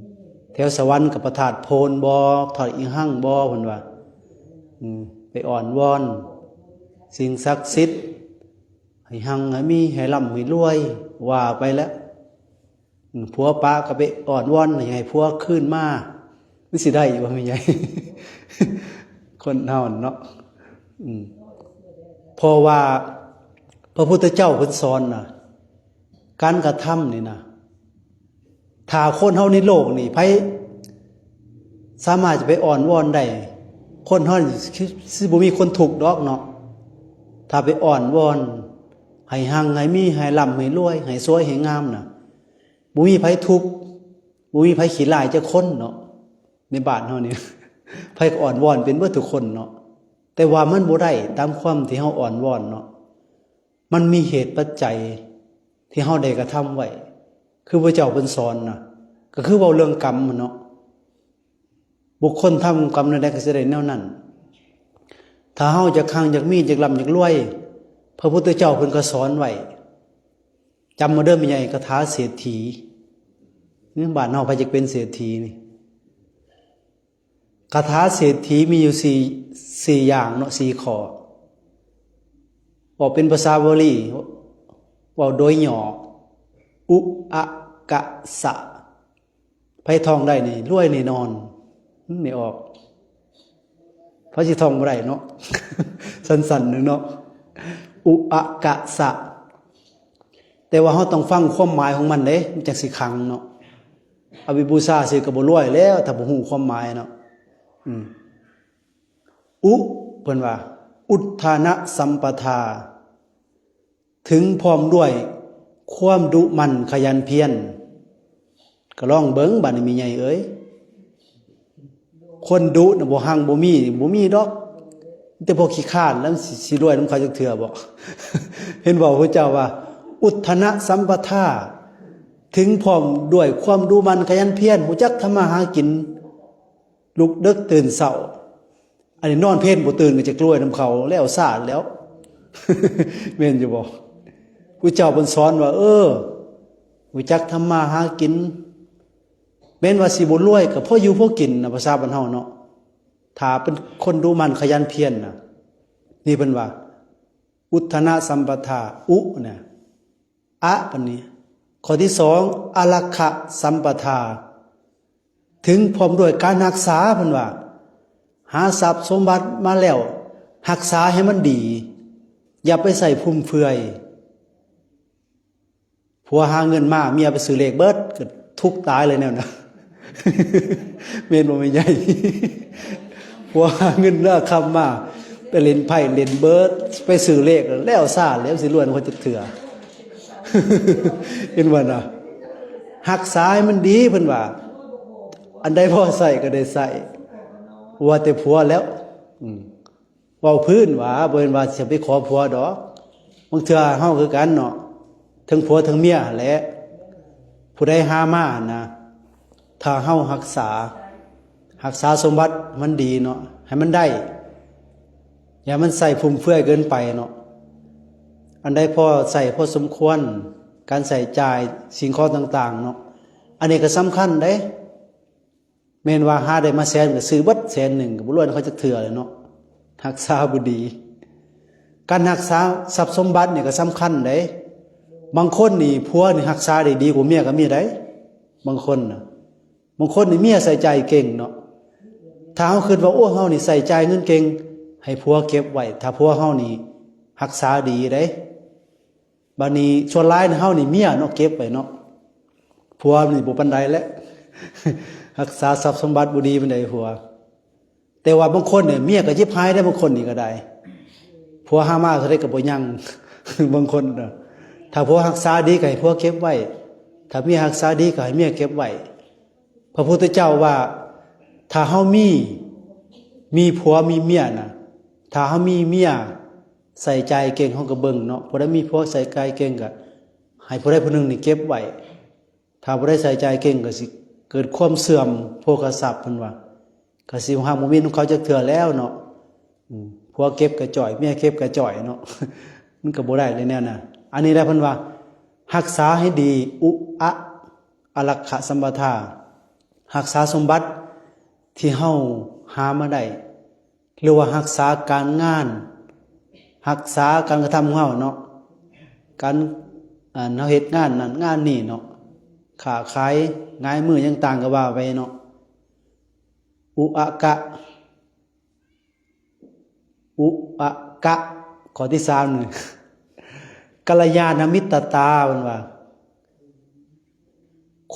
ແຖວສະຫວັນກໍພະທາດໂພນບໍ ທາດອີ່ຮັ່ງບໍ ເພິ່ນວ່າ ອືມ ໄປອ້ອນວອນສິ່ງສັກສິດ ໃຫ້ຮັ່ງໃຫ້ມີ ໃຫ້ລ່ຳໃຫ້ລວຍ ວ່າໄປແຫຼະ. ອືມ ຜົວປະກໍໄປອ້ອນວອນໃຫ້ ໃຫ້ຜົວຄືນມາ ມັນຊິໄດ້ຢູ່ບໍ່ແມ່ໃຫຍ່? ຄົນເຮົາເນາະ ອືມ ເພາະວ່າພະພຸດທະເຈົ້າເພິ່ນສອນນະ ການກະທຳນີ້ນະ ຖ້າຄົນເຮົາໃນໂລກນີ້ ໃຜສາມາດຈະໄປອ້ອນວອນໄດ້? ຄົນເຮົານີ້ ຄື ຊິບໍ່ມີຄົນທຸກດອກເນາະ. ຖ້າໄປອ້ອນວອນໃຫ້ຮັ່ງໃຫ້ມີ ໃຫ້ລ່ຳໃຫ້ລວຍ ໃຫ້ສວຍໃຫ້ງາມນະ ບໍ່ມີໃຜທຸກ ບໍ່ມີໃຜຂີ້ຮ້າຍຈັກຄົນເນາະ. ໃນບ້ານເຮົານີ້ ໃຜກໍອ້ອນວອນເປັນເບິດທຸກຄົນເນາະ, ແຕ່ວ່າມັນບໍ່ໄດ້ຕາມຄວາມທີ່ເຮົາອ້ອນວອນເນາະ. ມັນມີເຫດປັດໄຈທີ່ເຮົາໄດ້ກະທຳໄວ້ ຄືພະເຈົ້າເພິ່ນສອນນະ ກໍຄືເວົ້າເລື່ອງກຳຫັ້ນເນາະ. ບຸກຄົນທຳກຳແນວໃດກໍຊິໄດ້ແນວນັ້ນ. ຖ້າເຮົາຢາກຮັ່ງຢາກມີ ຢາກລ່ຳຢາກລວຍ ພະພຸດທະເຈົ້າເພິ່ນກໍສອນໄວ້. ຈຳເອົາເດີແມ່ໃຫຍ່ ຄາຖາເສດຖີ. ເອີ ບ້ານເຮົາໃຜຢາກເປັນເສດຖີນີ້? ຄາຖາເສດຖີມີຢູ່ສີ່ ສີ່ຢ່າງເນາະ ສີ່ຂໍ້. ເວົ້າເປັນພາສາບາລີ ເວົ້າໂດຍຫຍໍ້ ອຸອະກະສະ. ໃຜທ່ອງໄດ້ນີ້ ລວຍແນ່ນອນ. ອືມ ແມ່ອອກ ໃຜຊິທ່ອງບໍ່ໄດ້ເນາະ ສັ້ນໆໜຶ່ງເນາະ ອຸອະກະສະ. ແຕ່ວ່າເຮົາຕ້ອງຟັງຄວາມໝາຍຂອງມັນເດ້ ມັນຈັ່ງຊິຄັງເນາະ. ເອົາໄປບູຊາຊື່ກໍບໍ່ລວຍແລ້ວ ຖ້າບໍ່ຮູ້ຄວາມໝາຍເນາະ. ອືມ ອຸ ເພິ່ນວ່າ ອຸດທະນະສຳປະທາ ເຖິງພ້ອມດ້ວຍຄວາມດຸໝັ່ນຂະຫຍັນພຽນ. ກໍລອງເບິ່ງບາດນີ້ແມ່ໃຫຍ່ເອີຍ, ຄົນດຸນະ ບໍ່ຮັ່ງບໍ່ມີ ບໍ່ມີດອກ, ມີແຕ່ພວກຂີ້ຄ້ານ ແລ້ວຊິ ຊິລວຍນຳເຂົາຈັກເທື່ອບໍ? ເຫັນບໍ່ ພະເຈົ້າວ່າ ອຸດທະນະສຳປະທາ ເຖິງພ້ອມດ້ວຍຄວາມດຸໝັ່ນຂະຫຍັນພຽນ, ຮູ້ຈັກທຳມາຫາກິນ ລຸກເດິກຕື່ນເຊົ້າ. ອັນນີ້ນອນເພນບໍ່ຕື່ນກໍຈະກລວຍນຳເຂົາແລ້ວຊາດແລ້ວ ແມ່ນຢູ່ບໍ່? ຜູ້ເຈົ້າເພິ່ນສອນວ່າ ເອີ ຮູ້ຈັກທຳມາຫາກິນ, ແມ່ນວ່າຊິບໍ່ລວຍກໍພໍຢູ່ພໍກິນນະ ພາສາບ້ານເຮົາເນາະ, ຖ້າເປັນຄົນດຸໝັ່ນຂະຫຍັນພຽນນະ. ນີ້ເພິ່ນວ່າ ອຸດທະນະສຳປະທາ ອຸນະ ອະ ປານນີ້. ຂໍ້ທີສອງ ອາລັກຂະສຳປະທາ ເຖິງພ້ອມດ້ວຍການຮັກສາ, ເພິ່ນວ່າ ຫາຊັບສົມບັດມາແລ້ວ ຮັກສາໃຫ້ມັນດີ, ຢ່າໄປໃຊ້ຟຸມເຟືອຍ. ຜົວຫາເງິນມາ ເມຍໄປຊື້ເລກເບິດ ກໍທຸກຕາຍເລີຍແນວນັ້ນ ແມ່ນບໍ່ແມ່ໃຫຍ່? ຜົວຫາເງິນເອົາຄຳມາ ໄປຫຼິ້ນໄພ້ຫຼິ້ນເບີດ ໄປຊື້ເລກ ແລ້ວຊາດແລ້ວ ຊິລວຍນຳເຂົາຈັກເທື່ອ ເຫັນບໍ່ນະ? ຮັກສາໃຫ້ມັນດີ ເພິ່ນວ່າ ອັນໃດພໍໃຊ້ກໍໄດ້ໃຊ້ ວ່າແຕ່ຜົວແລ້ວ. ອືມ ເວົ້າພື້ນວ່າ ບໍ່ແມ່ນວ່າຊິໄປຂໍຜົວດອກ. ບາງເທື່ອເຮົາຄືກັນເນາະ ທັງຜົວທັງເມຍຫັ້ນແຫຼະ, ຜູ້ໃດຫາມາຫັ້ນນະ ຖ້າເຮົາຮັກສາ ຮັກສາສົມບັດມັນດີເນາະ ໃຫ້ມັນໄດ້, ຢ່າໃຫ້ມັນໃຊ້ຟຸມເຟືອຍເກີນໄປເນາະ. ອັນໃດພໍໃຊ້ພໍສົມຄວນ ການໃຊ້ຈ່າຍສິ່ງຂອງຕ່າງໆເນາະ, ອັນນີ້ກໍສຳຄັນເດ້. ແມ່ນວ່າຫາໄດ້ມາແສນ ກໍຊື້ເບິດແສນໜຶ່ງ ກໍບໍ່ລວຍນຳເຂົາຈັກເທື່ອເລີຍເນາະ, ຮັກສາບໍ່ດີ. ການຮັກສາຊັບສົມບັດນີ້ກໍສຳຄັນເດ້. ບາງຄົນນີ້ ຜົວນີ້ຮັກສາໄດ້ດີກວ່າເມຍກໍມີໄດ໋ ບາງຄົນນະ. ບາງຄົນນີ້ເມຍໃຊ້ຈ່າຍເກັ່ງເນາະ, ຖ້າເຮົາຄິດວ່າ ໂອ້ ເຮົານີ້ໃຊ້ຈ່າຍເງິນເກັ່ງ ໃຫ້ຜົວເກັບໄວ້ ຖ້າຜົວເຮົານີ້ຮັກສາດີເດ້. ບາດນີ້ສ່ວນຫຼາຍເຮົານີ້ເມຍເນາະ ເກັບໄວ້ເນາະ, ຜົວນີ້ບໍ່ປານໃດແຫຼະ ຮັກສາຊັບສົມບັດບໍ່ດີປານໃດຜົວ. ແຕ່ວ່າບາງຄົນນີ້ເມຍກໍເຈັບຫາຍໄດ້ ບາງຄົນນີ້ກໍໄດ້ ຜົວຫາມາເທົ່າໃດກໍບໍ່ຍັງ ບາງຄົນນະ. ຖ້າຜົວຮັກສາດີກໍໃຫ້ຜົວເກັບໄວ້, ຖ້າເມຍຮັກສາດີກໍໃຫ້ເມຍເກັບໄວ້. ພະພຸດທະເຈົ້າວ່າ ຖ້າເຮົາມີ ມີຜົວມີເມຍນະ, ຖ້າເຮົາມີເມຍໃຊ້ຈ່າຍເກັ່ງ ເຮົາກໍເບິ່ງເນາະ, ຜູ້ໃດມີຜົວໃຊ້ຈ່າຍເກັ່ງ ກໍໃຫ້ຜູ້ໃດຜູ້ໜຶ່ງນີ້ເກັບໄວ້. ຖ້າຜູ້ໃດໃຊ້ຈ່າຍເກັ່ງ ກໍຊິເກີດຄວາມເສື່ອມໂພຄະຊັບ ເພິ່ນວ່າ, ກໍຊິຮັກບໍ່ມີນຳເຂົາຈັກເທື່ອແລ້ວເນາະ. ອືມ ຜົວເກັບກະຈ່ອຍ ເມຍເກັບກະຈ່ອຍເນາະ, ມັນກໍບໍ່ໄດ້ເລີຍແນວນັ້ນ. ອັນນີ້ແຫຼະເພິ່ນວ່າ ຮັກສາໃຫ້ດີ ອຸອະ ອາລັກຂະສຳປະທາ ຮັກສາສົມບັດທີ່ເຮົາຫາມາໄດ້ ຫຼືວ່າຮັກສາການງານ ຮັກສາການກະທຳຂອງເຮົາເນາະ, ການ ອັນ ເຮົາເຮັດງານນັ້ນງານນີ້ເນາະ, ຄ້າຂາຍງາຍມືຫຍັງຕ່າງກໍວ່າໄປເນາະ. ອຸອະກະ ອຸອະກະ ຂໍ້ທີສາມນີ້ ກັນລະຍານະມິດຕະຕາ ເພິ່ນວ່າ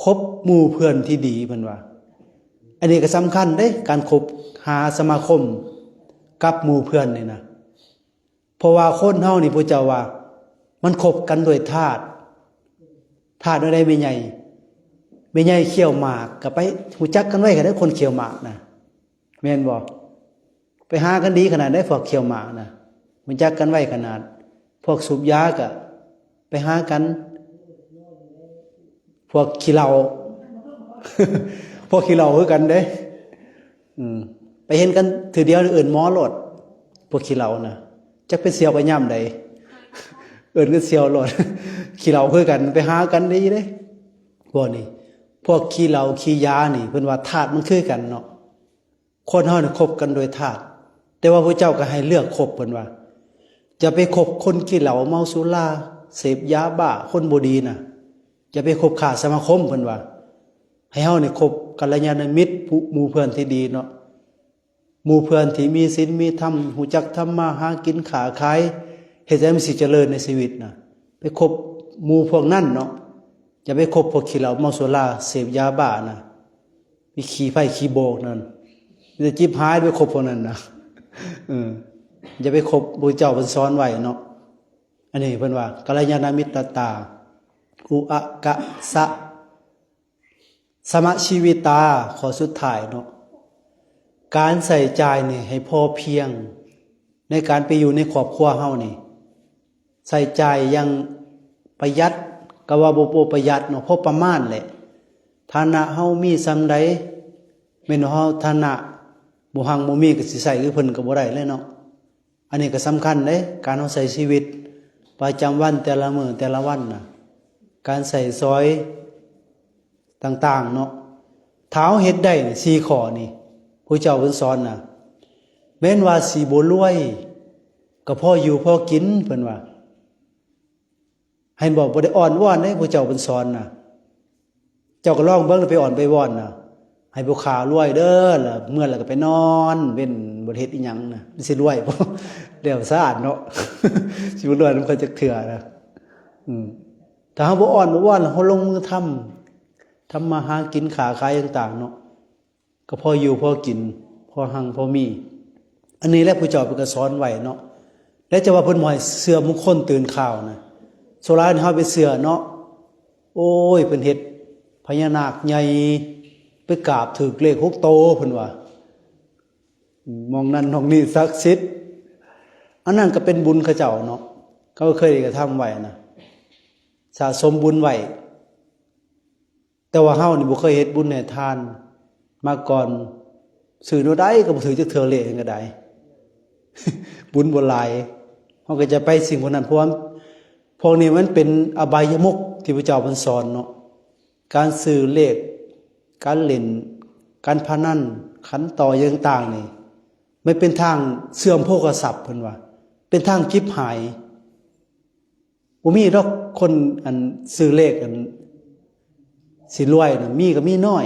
ຄົບໝູ່ເພື່ອນທີ່ດີ ເພິ່ນວ່າ. ອັນນີ້ກໍສຳຄັນເດ້ ການຄົບຫາສະມາຄົມກັບໝູ່ເພື່ອນນີ້ນະ. ເພາະວ່າຄົນເຮົານີ້ ພະເຈົ້າວ່າ ມັນຄົບກັນດ້ວຍທາດ. ທາດແນວໃດແມ່ໃຫຍ່? ແມ່ໃຫຍ່ຂ້ຽວໝາກ ກໍໄປຮູ້ຈັກກັນໄວຂະໜາດໃດ ຄົນຂ້ຽວໝາກນະ ແມ່ນບໍ່? ໄປຫາກັນດີຂະໜາດໃດ ພວກຂ້ຽວໝາກນະ ຮູ້ຈັກກັນໄວຂະໜາດ. ພວກສູບຢາກໍໄປຫາກັນ. ພວກຂີ້ເຫຼົ້າ ພວກຂີ້ເຫຼົ້າຄືກັນເດ້. ອືມ ໄປເຫັນກັນເທື່ອດຽວ ເອີ້ນໝໍໂລດ. ພວກຂີ້ເຫຼົ້ານະ ຈັກໄປສ່ຽວໄປຍາມໃດ ເອີ້ນກັນສ່ຽວໂລດ. ຂີ້ເຫຼົ້າຄືກັນ ໄປຫາກັນດີເດ້. ພວກນີ້ ພວກຂີ້ເຫຼົ້າຂີ້ຢານີ້ ເພິ່ນວ່າທາດມັນຄືກັນເນາະ. ຄົນເຮົານີ້ຄົບກັນໂດຍທາດ ແຕ່ວ່າພະເຈົ້າກໍໃຫ້ເລືອກຄົບ ເພິ່ນວ່າ ຢ່າໄປຄົບຄົນຂີ້ເຫຼົ້າ ເມົາສຸລາ ເສບຢາບ້າ ຄົນບໍ່ດີນະ. ຢ່າໄປຄົບຄ້າສະມາຄົມ ເພິ່ນວ່າ. ໃຫ້ເຮົານີ້ຄົບກັນລະຍານະມິດ ຜູ້ ໝູ່ເພື່ອນທີ່ດີເນາະ ໝູ່ເພື່ອນທີ່ມີສິນມີທຳ ຮູ້ຈັກທຳມາຫາກິນຄ້າຂາຍ ເຮັດໃຫ້ມັນຊິຈະເລີນໃນຊີວິດນະ. ໄປຄົບໝູ່ພວກນັ້ນເນາະ ຢ່າໄປຄົບພວກຂີ້ເຫຼົ້າເມົາສຸລາ ເສບຢາບ້ານະ. ມີຂີ້ໄຟຂີ້ໂບກນັ້ນ ມີແຕ່ຈິບຫາຍໄປຄົບພວກນັ້ນນະ. ເອີ ຢ່າໄປຄົບ ພະເຈົ້າເພິ່ນສອນໄວ້ເນາະ. ອັນນີ້ເພິ່ນວ່າ ກັນລະຍານະມິດຕະຕາ ອຸອະກະສະ ສະມະຊີວິຕາ. ຂໍ້ສຸດທ້າຍເນາະ ການໃຊ້ຈ່າຍນີ້ໃຫ້ພໍພຽງ ໃນການໄປຢູ່ໃນຄອບຄົວເຮົານີ້ ໃຊ້ຈ່າຍຢ່າງປະຢັດ ກໍວ່າບໍ່ ບໍ່ປະຢັດເນາະ ພໍປະມານແຫຼະ. ຖານະເຮົາມີສ່ຳໃດ ແມ່ນວ່າເຮົາຖານະບໍ່ຮັ່ງບໍ່ມີ ກໍຊິໃຊ້ຄືເພິ່ນກໍບໍ່ໄດ້ແຫຼະເນາະ. ອັນນີ້ກໍສຳຄັນເດ້ ການເຮົາໃຊ້ຊີວິດປະຈຳວັນແຕ່ລະມື້ແຕ່ລະວັນນະ ການໃຊ້ສອຍຕ່າງໆເນາະ. ຖ້າເຮົາເຮັດໄດ້ສີ່ຂໍ້ນີ້ ພະເຈົ້າເພິ່ນສອນນະ ແມ່ນວ່າຊິບໍ່ລວຍ ກໍພໍຢູ່ພໍກິນ ເພິ່ນວ່າ. ເຫັນບໍ່? ບໍ່ໄດ້ອ້ອນວອນເດ້ ພະເຈົ້າເພິ່ນສອນນະ. ເຈົ້າກໍລອງເບິ່ງ ໄປອ້ອນໄປວອນນະ ໃຫ້ຜູ້ຂ້າລວຍເດີ ລະເມື່ອລະກໍໄປນອນເວັນ ບໍ່ໄດ້ເຮັດອີ່ຫຍັງນະ ມັນຊິລວຍບໍ່? ແລ້ວສະອາດເນາະ ຊິບໍ່ລວຍນຳເຂົາຈັກເທື່ອນະ. ອືມ ຖ້າເຮົາບໍ່ອ້ອນບໍ່ວອນ ເຮົາລົງມືທຳ ທຳມາຫາກິນ ຄ້າຂາຍຕ່າງໆເນາະ ກໍພໍຢູ່ພໍກິນ ພໍຮັ່ງພໍມີ. ອັນນີ້ແຫຼະຜູ້ເຈົ້າເພິ່ນກໍສອນໄວ້ເນາະ. ແລະ ຈະວ່າເພິ່ນບໍ່ໃຫ້ເຊື່ອມຸງຄົນຕື່ນຂ່າວນະ ສ່ວນຫຼາຍເຮົາໄປເຊື່ອເນາະ. ໂອ້ຍ ເພິ່ນເຮັດພະຍານາກໃຫຍ່ ໄປກາບຖືກເລກຫົກໂຕ ເພິ່ນວ່າ ໝ່ອງນັ້ນໝ່ອງນີ້ສັກສິດ. ອັນນັ້ນກໍເປັນບຸນເຂົາເຈົ້າເນາະ ເຂົາເຄີຍກະທຳໄວ້ນະ ສະສົມບຸນໄວ້. ແຕ່ວ່າເຮົານີ້ບໍ່ເຄີຍເຮັດບຸນໃຫ້ທານມາກ່ອນ ຊື້ແນວໃດກໍບໍ່ຖືກຈັກເທື່ອ ເລກຫຍັງກໍໄດ້ ບຸນບໍ່ຫຼາຍ ເຮົາກໍຈະໄປສິ່ງພວກນັ້ນ ເພາະວ່າພວກນີ້ມັນເປັນອະບາຍະມຸກທີ່ພະເຈົ້າເພິ່ນສອນເນາະ. ການຊື້ເລກ ການຫຼິ້ນການພະນັນ ຂັນຕໍ່ຫຍັງຕ່າງໆນີ້ ມັນເປັນທາງເສື່ອມໂພຄະຊັບ ເພິ່ນວ່າ ເປັນທາງຈິບຫາຍ. ບໍ່ມີດອກຄົນ ອັນ ຊື້ເລກ ອັນ ຊິລວຍນະ ມີກໍມີໜ້ອຍ.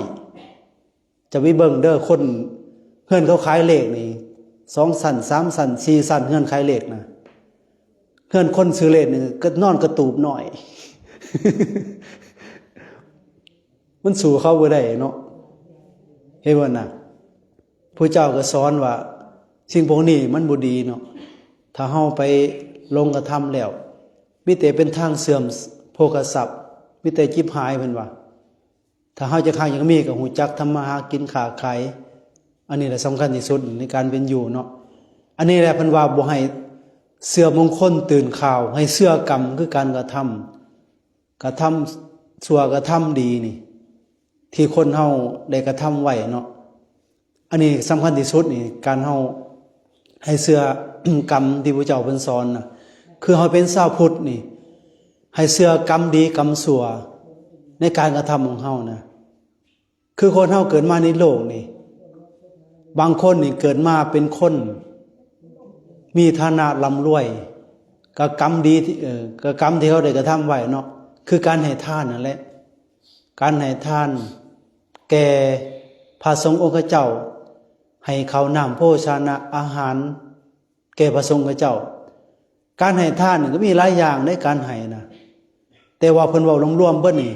ຈະໄປເບິ່ງເດີ ຄົນເຮືອນເຂົາຂາຍເລກນີ້ ສອງຊັ້ນ ສາມຊັ້ນ ສີ່ຊັ້ນ ເຮືອນຂາຍເລກນະ ເຮືອນຄົນຊື້ເລກນີ້ກໍນອນກະຕູບໜ້ອຍ ມັນສູ້ເຂົາບໍ່ໄດ້ເນາະ ເຫັນບໍ່ນະ? ພະເຈົ້າກໍສອນວ່າສິ່ງພວກນີ້ມັນບໍ່ດີເນາະ. ຖ້າເຮົາໄປຫຼົງກະທຳແລ້ວ ມີແຕ່ເປັນທາງເສື່ອມໂພຄະຊັບ ມີແຕ່ຈິບຫາຍ ເພິ່ນວ່າ. ຖ້າເຮົາຈະຄ້າງຈະມີ ກໍຮູ້ຈັກທຳມາຫາກິນຄ້າຂາຍ ອັນນີ້ແຫຼະສຳຄັນທີ່ສຸດໃນການເປັນຢູ່ເນາະ. ອັນນີ້ແຫຼະເພິ່ນວ່າບໍ່ໃຫ້ເຊື່ອມຸງຄົນຕື່ນຂ່າວ ໃຫ້ເຊື່ອກຳ ຄືການກະທຳ ກະທຳຊົ່ວກະທຳດີນີ້ ທີ່ຄົນເຮົາໄດ້ກະທຳໄວ້ເນາະ. ອັນນີ້ສຳຄັນທີ່ສຸດນີ້ ການເຮົາໃຫ້ເຊື່ອກຳທີ່ພະເຈົ້າເພິ່ນສອນນະ. ຄືເຮົາເປັນຊາວພຸດນີ້ ໃຫ້ເຊື່ອກຳດີກຳຊົ່ວໃນການກະທຳຂອງເຮົານະ. ຄືຄົນເຮົາເກີດມາໃນໂລກນີ້ ບາງຄົນນີ້ເກີດມາເປັນຄົນມີຖານະລ່ຳລວຍ ກໍກຳດີທີ່ ເອີ ກໍກຳທີ່ເຂົາໄດ້ກະທຳໄວ້ເນາະ ຄືການໃຫ້ທານນັ້ນແຫຼະ. ການໃຫ້ທານແກ່ພະສົງອົງຄະເຈົ້າ ໃຫ້ເຂົ້ານ້ຳໂພຊະນະອາຫານແກ່ພະສົງຄະເຈົ້າ. ການໃຫ້ທານນີ້ກໍມີຫຼາຍຢ່າງໃນການໃຫ້ນະ ແຕ່ວ່າເພິ່ນເວົ້າລວມໆເບິດນີ້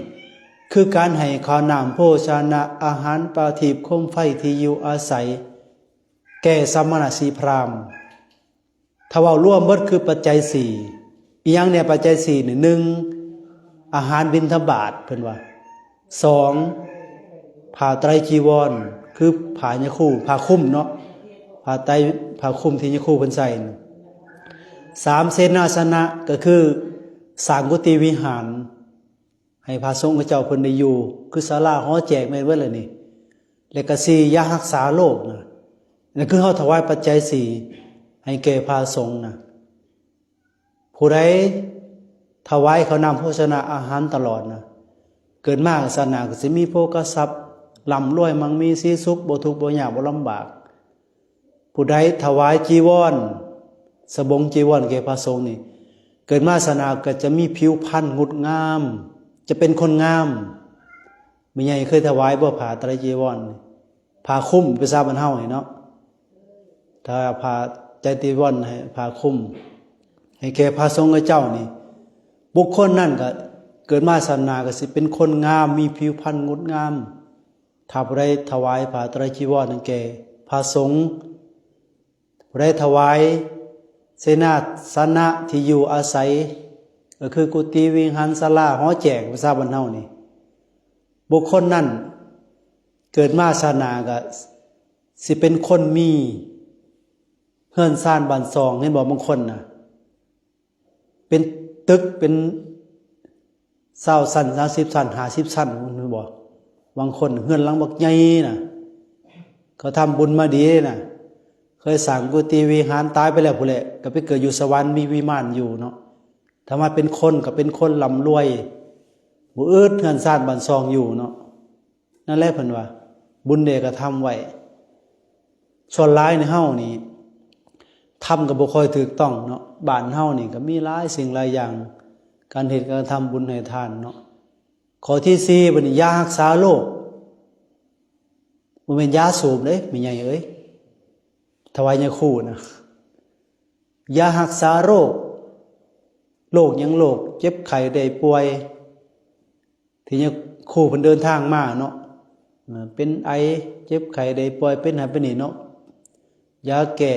ຄືການໃຫ້ຂ້າວນ້ຳໂພຊະນະ ອາຫານປາທີບໂຄມໄຟ ທີ່ຢູ່ອາໄສ ແກ່ສະມະນະຊີພຣາມ. ຖ້າເວົ້າລວມເບິດຄືປັດໄຈສີ່. ອີຫຍັງແດ່ປັດໄຈສີ່ນີ້? ໜຶ່ງ ອາຫານບິນທະບາດ ເພິ່ນວ່າ. ສອງ ຜ້າໄຕຣຈີວອນ ຄືຜ້າຍາຄູ ຜ້າຄຸມເນາະ ຜ້າໄຕ ຜ້າຄຸມທີ່ຍາຄູເພິ່ນໃສ່. ສາມ ເສນາສະນະ ກໍຄືສ້າງກຸຕິວິຫານ ໃຫ້ພະສົງຂະເຈົ້າເພິ່ນໄດ້ຢູ່ ຄືສາລາຫໍແຈກແມ່ນເບິດແລ້ວນີ້. ແລະກະສີ່ ຢາຮັກສາໂລກນະ ນັ້ນຄືເຮົາຖວາຍປັດໄຈສີ່ໃຫ້ແກ່ພະສົງນະ. ຜູ້ໃດຖວາຍເຂົ້ານ້ຳໂພຊະນະອາຫານຕະຫຼອດນະ ເກີດມາຊາດໜ້າກໍຊິມີໂພຄະຊັບ ລ່ຳລວຍ ມັ່ງມີສີສຸກ ບໍ່ທຸກບໍ່ຍາກບໍ່ລຳບາກ. ຜູ້ໃດຖວາຍຈີວອນ ສະບົງຈີວອນແກ່ພະສົງນີ້ ເກີດມາຊາດໜ້າກໍຈະມີຜິວພັນງົດງາມ ຈະເປັນຄົນງາມ. ແມ່ໃຫຍ່ເຄີຍຖວາຍບໍ່ ຜ້າໄຕຣຈີວອນ ຜ້າຄຸມພາສາບ້ານເຮົານີ້ເນາະ? ຖ້າຜ້າໄຕຣຈີວອນໃຫ້ ຜ້າຄຸມໃຫ້ແກ່ພະສົງຂະເຈົ້ານີ້ ບຸກຄົນນັ້ນກໍເກີດມາຊາດໜ້າກໍຊິເປັນຄົນງາມ ມີຜິວພັນງົດງາມ. ຖ້າຜູ້ໃດຖວາຍຜ້າໄຕຣຈີວອນໃຫ້ແກ່ພະສົງ ຜູ້ໃດຖວາຍເສນາສະນະທີ່ຢູ່ອາໄສ ກໍຄືກຸຕິວິຫານສາລາຫໍແຈກພາສາບ້ານເຮົານີ້ ບຸກຄົນນັ້ນເກີດມາຊາດໜ້າກໍຊິເປັນຄົນມີເຮືອນຊານບ້ານຊ່ອງ. ເຫັນບໍ່ ບາງຄົນນະ ເປັນຕຶກເປັນຊາວຊັ້ນ ສາມສິບຊັ້ນ ຫ້າສິບຊັ້ນ ເຫັນບໍ່? ບາງຄົນເຮືອນຫຼັງບັກໃຫຍ່ນະ ເຂົາທຳບຸນມາດີນະ ເຄີຍສ້າງກຸຕິວິຫານ ຕາຍໄປແລ້ວພຸ້ນແຫຼະ ກໍໄປເກີດຢູ່ສະຫວັນ ມີວິມານຢູ່ເນາະ. ຖ້າມາເປັນຄົນກໍເປັນຄົນລ່ຳລວຍ ບໍ່ອຶດເຮືອນຊານບ້ານຊ່ອງຢູ່ເນາະ. ນັ້ນແຫຼະເພິ່ນວ່າ ບຸນເດກະທຳໄວ້. ສ່ວນຫຼາຍໃນເຮົານີ້ ທຳກໍບໍ່ຄ່ອຍຖືກຕ້ອງເນາະ. ບ້ານເຮົານີ້ກໍມີຫຼາຍສິ່ງຫຼາຍຢ່າງ ການເຮັດການທຳບຸນໃຫ້ທານເນາະ. ຂໍ້ທີສີ່ ບັດນີ້ ຢາຮັກສາໂລກ ບໍ່ແມ່ນຢາສູບເດ້ ແມ່ໃຫຍ່ເອີຍ ຖວາຍຍາຄູນະ. ຢາຮັກສາໂລກ ໂລກຫຍັງ? ໂລກເຈັບໄຂ້ໄດ້ປ່ວຍ ທີ່ຍາຄູເພິ່ນເດີນທາງມາເນາະ ເປັນໄອ ເຈັບໄຂ້ໄດ້ປ່ວຍ ເປັນຫັ້ນເປັນນີ້ເນາະ ຢາແກ້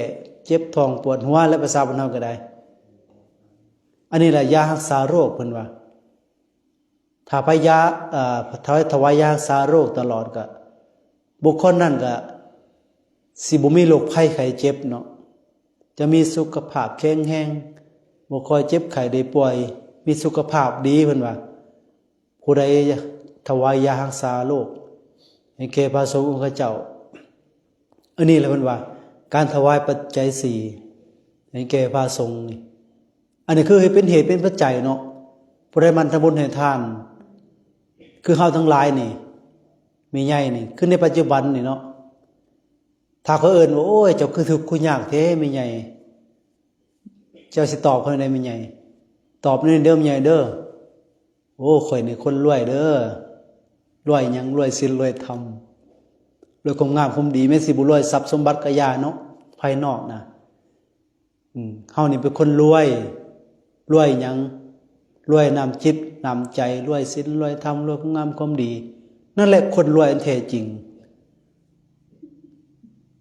ເຈັບທ້ອງປວດຫົວ ແລະ ພາສາບ້ານເຮົາກໍໄດ້. ອັນນີ້ລະຢາຮັກສາໂລກເພິ່ນວ່າ. ຖ້າພະຍາ ເອີ ຖວາຍ ຖວາຍຢາຮັກສາໂລກຕະຫຼອດ ກໍບຸກຄົນນັ້ນກໍຊິບໍ່ມີໂລກໄພໄຂ້ເຈັບເນາະ ຈະມີສຸຂະພາບແຂງແຮງ ບໍ່ຄ່ອຍເຈັບໄຂ້ໄດ້ປ່ວຍ ມີສຸຂະພາບດີ ເພິ່ນວ່າ. ຜູ້ໃດຖວາຍຢາຮັກສາໂລກໃຫ້ແກ່ພະສົງອົງຄະເຈົ້າ ອັນນີ້ລະເພິ່ນວ່າ ການຖວາຍປັດໄຈສີ່ໃຫ້ແກ່ພະສົງນີ້ ອັນນີ້ຄືເຮັດເປັນເຫດເປັນປັດໄຈເນາະ. ຜູ້ໃດໝັ່ນທຳບຸນໃຫ້ທານ ຄືເຮົາທັງຫຼາຍນີ້ ແມ່ໃຫຍ່ນີ້ ຄືໃນປັດຈຸບັນນີ້ເນາະ ຖ້າເຂົາເອີ້ນວ່າ ໂອ້ຍ ເຈົ້າຄືທຸກຄືຍາກແທ້ແມ່ໃຫຍ່ ເຈົ້າຊິຕອບເຂົາແນວໃດແມ່ໃຫຍ່? ຕອບແນວນີ້ເດີແມ່ໃຫຍ່ເດີ ໂອ້ ຂ້ອຍນີ້ຄົນລວຍເດີ ລວຍຫຍັງ? ລວຍສິນລວຍທຳ ລວຍຄວາມງາມຄວາມດີ ແມ່ນຊິບໍ່ລວຍຊັບສົມບັດກະຢ່າເນາະ ພາຍນອກນະ. ອືມ ເຮົານີ້ເປັນຄົນລວຍ ລວຍຫຍັງ? ລວຍນ້ຳຈິດນ້ຳໃຈ ລວຍສິນລວຍທຳ ລວຍຄວາມງາມຄວາມດີ ນັ້ນແຫຼະຄົນລວຍອັນແທ້ຈິງ.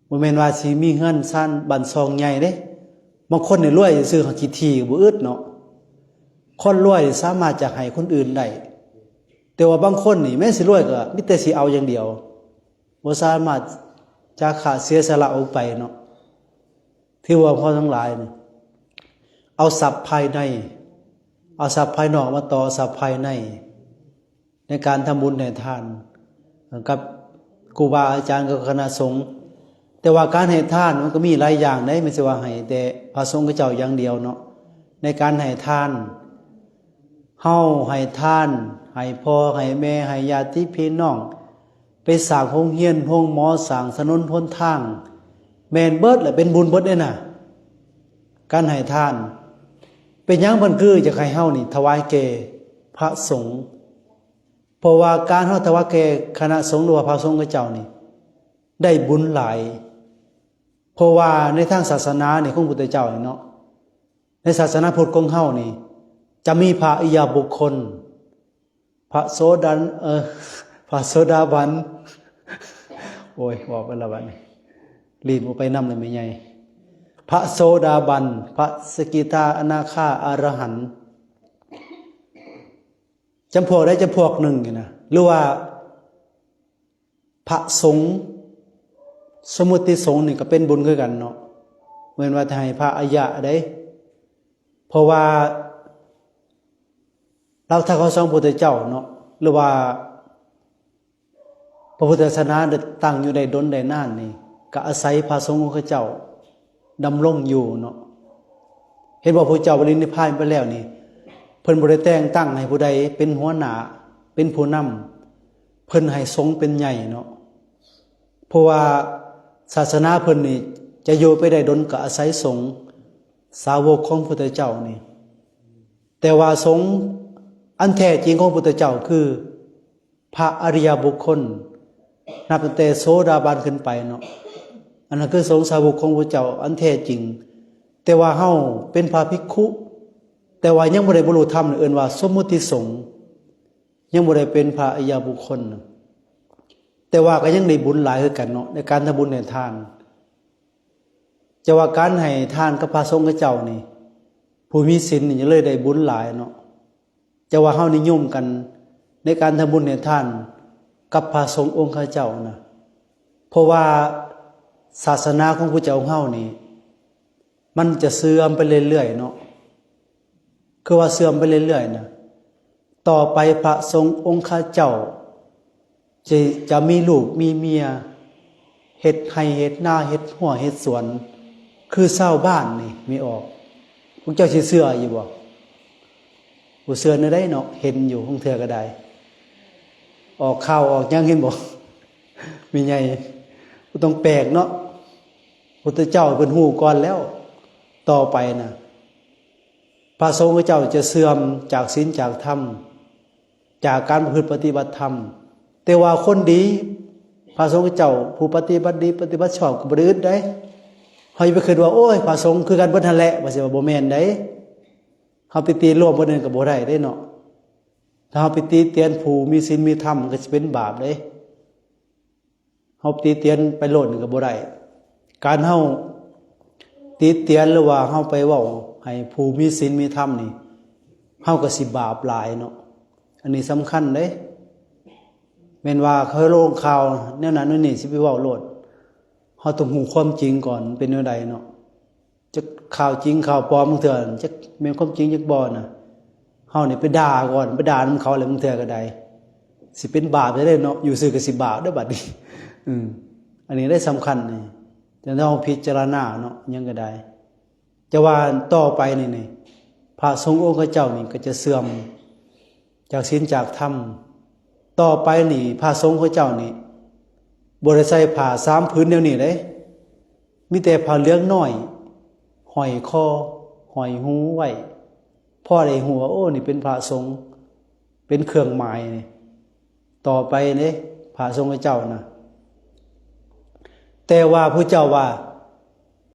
ບໍ່ແມ່ນວ່າຊິມີເຮືອນຊານບ້ານຊ່ອງໃຫຍ່ເດ້ ບາງຄົນນີ້ລວຍຊື່ໆ ຫາຂີ້ຖີ່ບໍ່ອຶດເນາະ. ຄົນລວຍສາມາດຈະໃຫ້ຄົນອື່ນໄດ້ ແຕ່ວ່າບາງຄົນນີ້ແມ້ຊິລວຍກໍມີແຕ່ຊິເອົາຢ່າງດຽວ ບໍ່ສາມາດຈະຂະເສຍສະຫຼະອອກໄປເນາະ. ຖືວ່າພວກເຮົາທັງຫຼາຍນີ້ ເອົາຊັບພາຍໃນ ເອົາຊັບພາຍນອກມາຕໍ່ຊັບພາຍໃນ ໃນການທຳບຸນໃຫ້ທານກັບຄູບາອາຈານ ກັບຄະນະສົງ. ແຕ່ວ່າການໃຫ້ທານມັນກໍມີຫຼາຍຢ່າງເດ້ ແມ່ນຊິວ່າໃຫ້ແຕ່ພະສົງຂະເຈົ້າຢ່າງດຽວເນາະ. ໃນການໃຫ້ທານ ເຮົາໃຫ້ທານ ໃຫ້ພໍ່ໃຫ້ແມ່ ໃຫ້ຍາຕິພີ່ນ້ອງ ໄປສ້າງໂຮງຮຽນໂຮງໝໍ ສ້າງຖະໜົນຫົນທາງ ແມ່ນເບິດແຫຼະ ເປັນບຸນເບິດເດ້ນະ ການໃຫ້ທານ. ເປັນຫຍັງເພິ່ນຄືຢາກໃຫ້ເຮົານີ້ຖວາຍແກ່ພະສົງ? ເພາະວ່າການເຮົາຖວາຍແກ່ຄະນະສົງ ຫຼືວ່າພະສົງຂະເຈົ້ານີ້ ໄດ້ບຸນຫຼາຍ. ເພາະວ່າໃນທາງສາສະໜານີ້ຂອງພຸດທະເຈົ້ານີ້ເນາະ ໃນສາສະໜາພຸດຂອງເຮົານີ້ ຈະມີພະອະລິຍະບຸກຄົນ ພະໂສດາ ເອີ ພະໂສດາບັນ ໂອ້ຍ ເວົ້າໄປແລ້ວບັດນີ້ ລີ້ນບໍ່ໄປນຳເລີຍແມ່ໃຫຍ່ ພະໂສດາບັນ ພະສະກິທາ ອະນາຄາ ອະລະຫັນ ຈຳພວກໃດຈຳພວກໜຶ່ງນີ້ນະ ຫຼືວ່າ ພະສົງ ສົມມຸດຕິສົງນີ້ກໍເປັນບຸນຄືກັນເນາະ ແມ່ນວ່າຈະໃຫ້ພະອະລິຍະໃດ ເພາະວ່າຫຼັກທຳຄຳສອນຂອງພະພຸດທະເຈົ້າເນາະ ຫຼືວ່າພະພຸດທະສາສະໜາໄດ້ຕັ້ງຢູ່ໄດ້ດົນໄດ້ນານນີ້ ກໍອາໄສພະສົງຂອງເຂົາເຈົ້າ ດຳລົງຢູ່ເນາະ ເຫັນບໍ່ ພະເຈົ້າປະລິນິບພານໄປແລ້ວນີ້ ເພິ່ນບໍ່ໄດ້ແຕ່ງຕັ້ງໃຫ້ຜູ້ໃດເປັນຫົວໜ້າ ເປັນຜູ້ນຳ ເພິ່ນໃຫ້ສົງເປັນໃຫຍ່ເນາະ ເພາະວ່າສາສະໜາເພິ່ນນີ້ຈະຢູ່ໄປໄດ້ດົນກໍອາໄສສົງ ສາວົກຂອງພະພຸດທະເຈົ້ານີ້ ແຕ່ວ່າສົງອັນແທ້ຈິງຂອງພະພຸດທະເຈົ້າຄື ພະອະລິຍະບຸກຄົນ ນັບຕັ້ງແຕ່ໂສດາບັນຂຶ້ນໄປເນາະ ອັນນັ້ນຄືສົງສາວົກຂອງພະເຈົ້າອັນແທ້ຈິງ ແຕ່ວ່າເຮົາເປັນພະພິກຂຸ ແຕ່ວ່າຍັງບໍ່ໄດ້ບັນລຸທຳ ເອີ້ນວ່າສົມມຸດຕິສົງ ຍັງບໍ່ໄດ້ເປັນພະອະລິຍະບຸກຄົນ ແຕ່ວ່າກໍຍັງໄດ້ບຸນຫຼາຍຄືກັນເນາະ ໃນການທຳບຸນໃຫ້ທານ ຈະວ່າການໃຫ້ທານກັບພະສົງເຂົາເຈົ້ານີ້ ຜູ້ມີສິນນີ້ຍັງເລີຍໄດ້ບຸນຫຼາຍເນາະ ຈະວ່າເຮົານິຍົມກັນໃນການທຳບຸນໃຫ້ທານກັບພະສົງອົງເຂົາເຈົ້ານະ ເພາະວ່າສາສະໜາຂອງພະເຈົ້າຂອງເຮົານີ້ ມັນຈະເສື່ອມໄປເລື້ອຍໆເນາະ ຄືວ່າເສື່ອມໄປເລື້ອຍໆນະ ຕໍ່ໄປພະສົງອົງຄະເຈົ້າ ຈະ ຈະມີລູກມີເມຍ ເຮັດໄຮ່ເຮັດນາ ເຮັດຮົ້ວເຮັດສວນ ຄືຊາວບ້ານນີ້ ແມ່ອອກ ພວກເຈົ້າຊິເຊື່ອຢູ່ບໍ່? ບໍ່ເຊື່ອແນວໃດເນາະ ເຫັນຢູ່ ບາງເທື່ອກໍໄດ້ ອອກຂ່າວອອກຫຍັງ ເຫັນບໍ່ ແມ່ໃຫຍ່ ບໍ່ຕ້ອງແປກເນາະ ພຸດທະເຈົ້າເພິ່ນຮູ້ກ່ອນແລ້ວ ຕໍ່ໄປນະ ພະສົງເຂົາເຈົ້າຈະເສື່ອມຈາກສິນຈາກທຳ ຈາກການປະພຶດປະຕິບັດທຳ ແຕ່ວ່າຄົນດີ ພະສົງເຂົາເຈົ້າຜູ້ປະຕິບັດດີ ປະຕິບັດຊອບກໍບໍ່ໄດ້ອຶດໃດ ເຮົາຢ່າໄປຄິດວ່າ ໂອ້ຍ ພະສົງຄືກັນເບິດຫັ້ນແຫຼະ ວ່າຊິວ່າບໍ່ແມ່ນໃດ ເຮົາໄປຕີລວມເບິດນັ້ນກໍບໍ່ໄດ້ເດ້ເນາະ ຖ້າເຮົາໄປຕິຕຽນຜູ້ມີສິນມີທຳ ມັນກໍຊິເປັນບາບເດ້ ເຮົາຕິຕຽນໄປໂລດນີ້ກໍບໍ່ໄດ້ ການເຮົາຕິຕຽນ ຫຼືວ່າເຮົາໄປເວົ້າໃຫ້ຜູ້ມີສິນມີທຳນີ້ ເຮົາກໍຊິບາບຫຼາຍເນາະ ອັນນີ້ສຳຄັນເດ້ ແມ່ນວ່າເຂົາລົງຂ່າວແນວນັ້ນແນວນີ້ ຊິໄປເວົ້າໂລດ ເຮົາຕ້ອງຮູ້ຄວາມຈິງກ່ອນ ເປັນແນວໃດເນາະ ຈັກຂ່າວຈິງຂ່າວປອມ ບາງເທື່ອຈັກແມ່ນຄວາມຈິງຈັກບໍ່ນະ ເຮົານີ້ໄປດ່າກ່ອນ ໄປດ່ານຳເຂົາແລ້ວ ບາງເທື່ອກໍໄດ້ ຊິເປັນບາບໄດ້ເນາະ ຢູ່ຊື່ກໍຊິບາບເດີ້ບັດນີ້ ອືມ ອັນນີ້ໄດ້ສຳຄັນນີ້ ແຕ່ເຮົາພິຈາລະນາເນາະ ຫຍັງກໍໄດ້ ແຕ່ວ່າຕໍ່ໄປນີ້ ນີ້ ພະສົງອົງຄະເຈົ້ານີ້ກໍຈະເສື່ອມຈາກສິນຈາກທຳ ຕໍ່ໄປນີ້ ພະສົງເຂົາເຈົ້ານີ້ ບໍ່ໄດ້ໃສ່ຜ້າສາມຜືນແນວນີ້ເດ້ ມີແຕ່ຜ້າເຫຼືອງນ້ອຍ ຫ້ອຍຄໍ ຫ້ອຍຫູໄວ້ ພໍໄດ້ຮູ້ວ່າ ໂອ້ ນີ້ເປັນພະສົງ ເປັນເຄື່ອງໝາຍນີ້ ຕໍ່ໄປເດ້ ພະສົງເຂົາເຈົ້ານະ ແຕ່ວ່າຜູ້ເຈົ້າວ່າ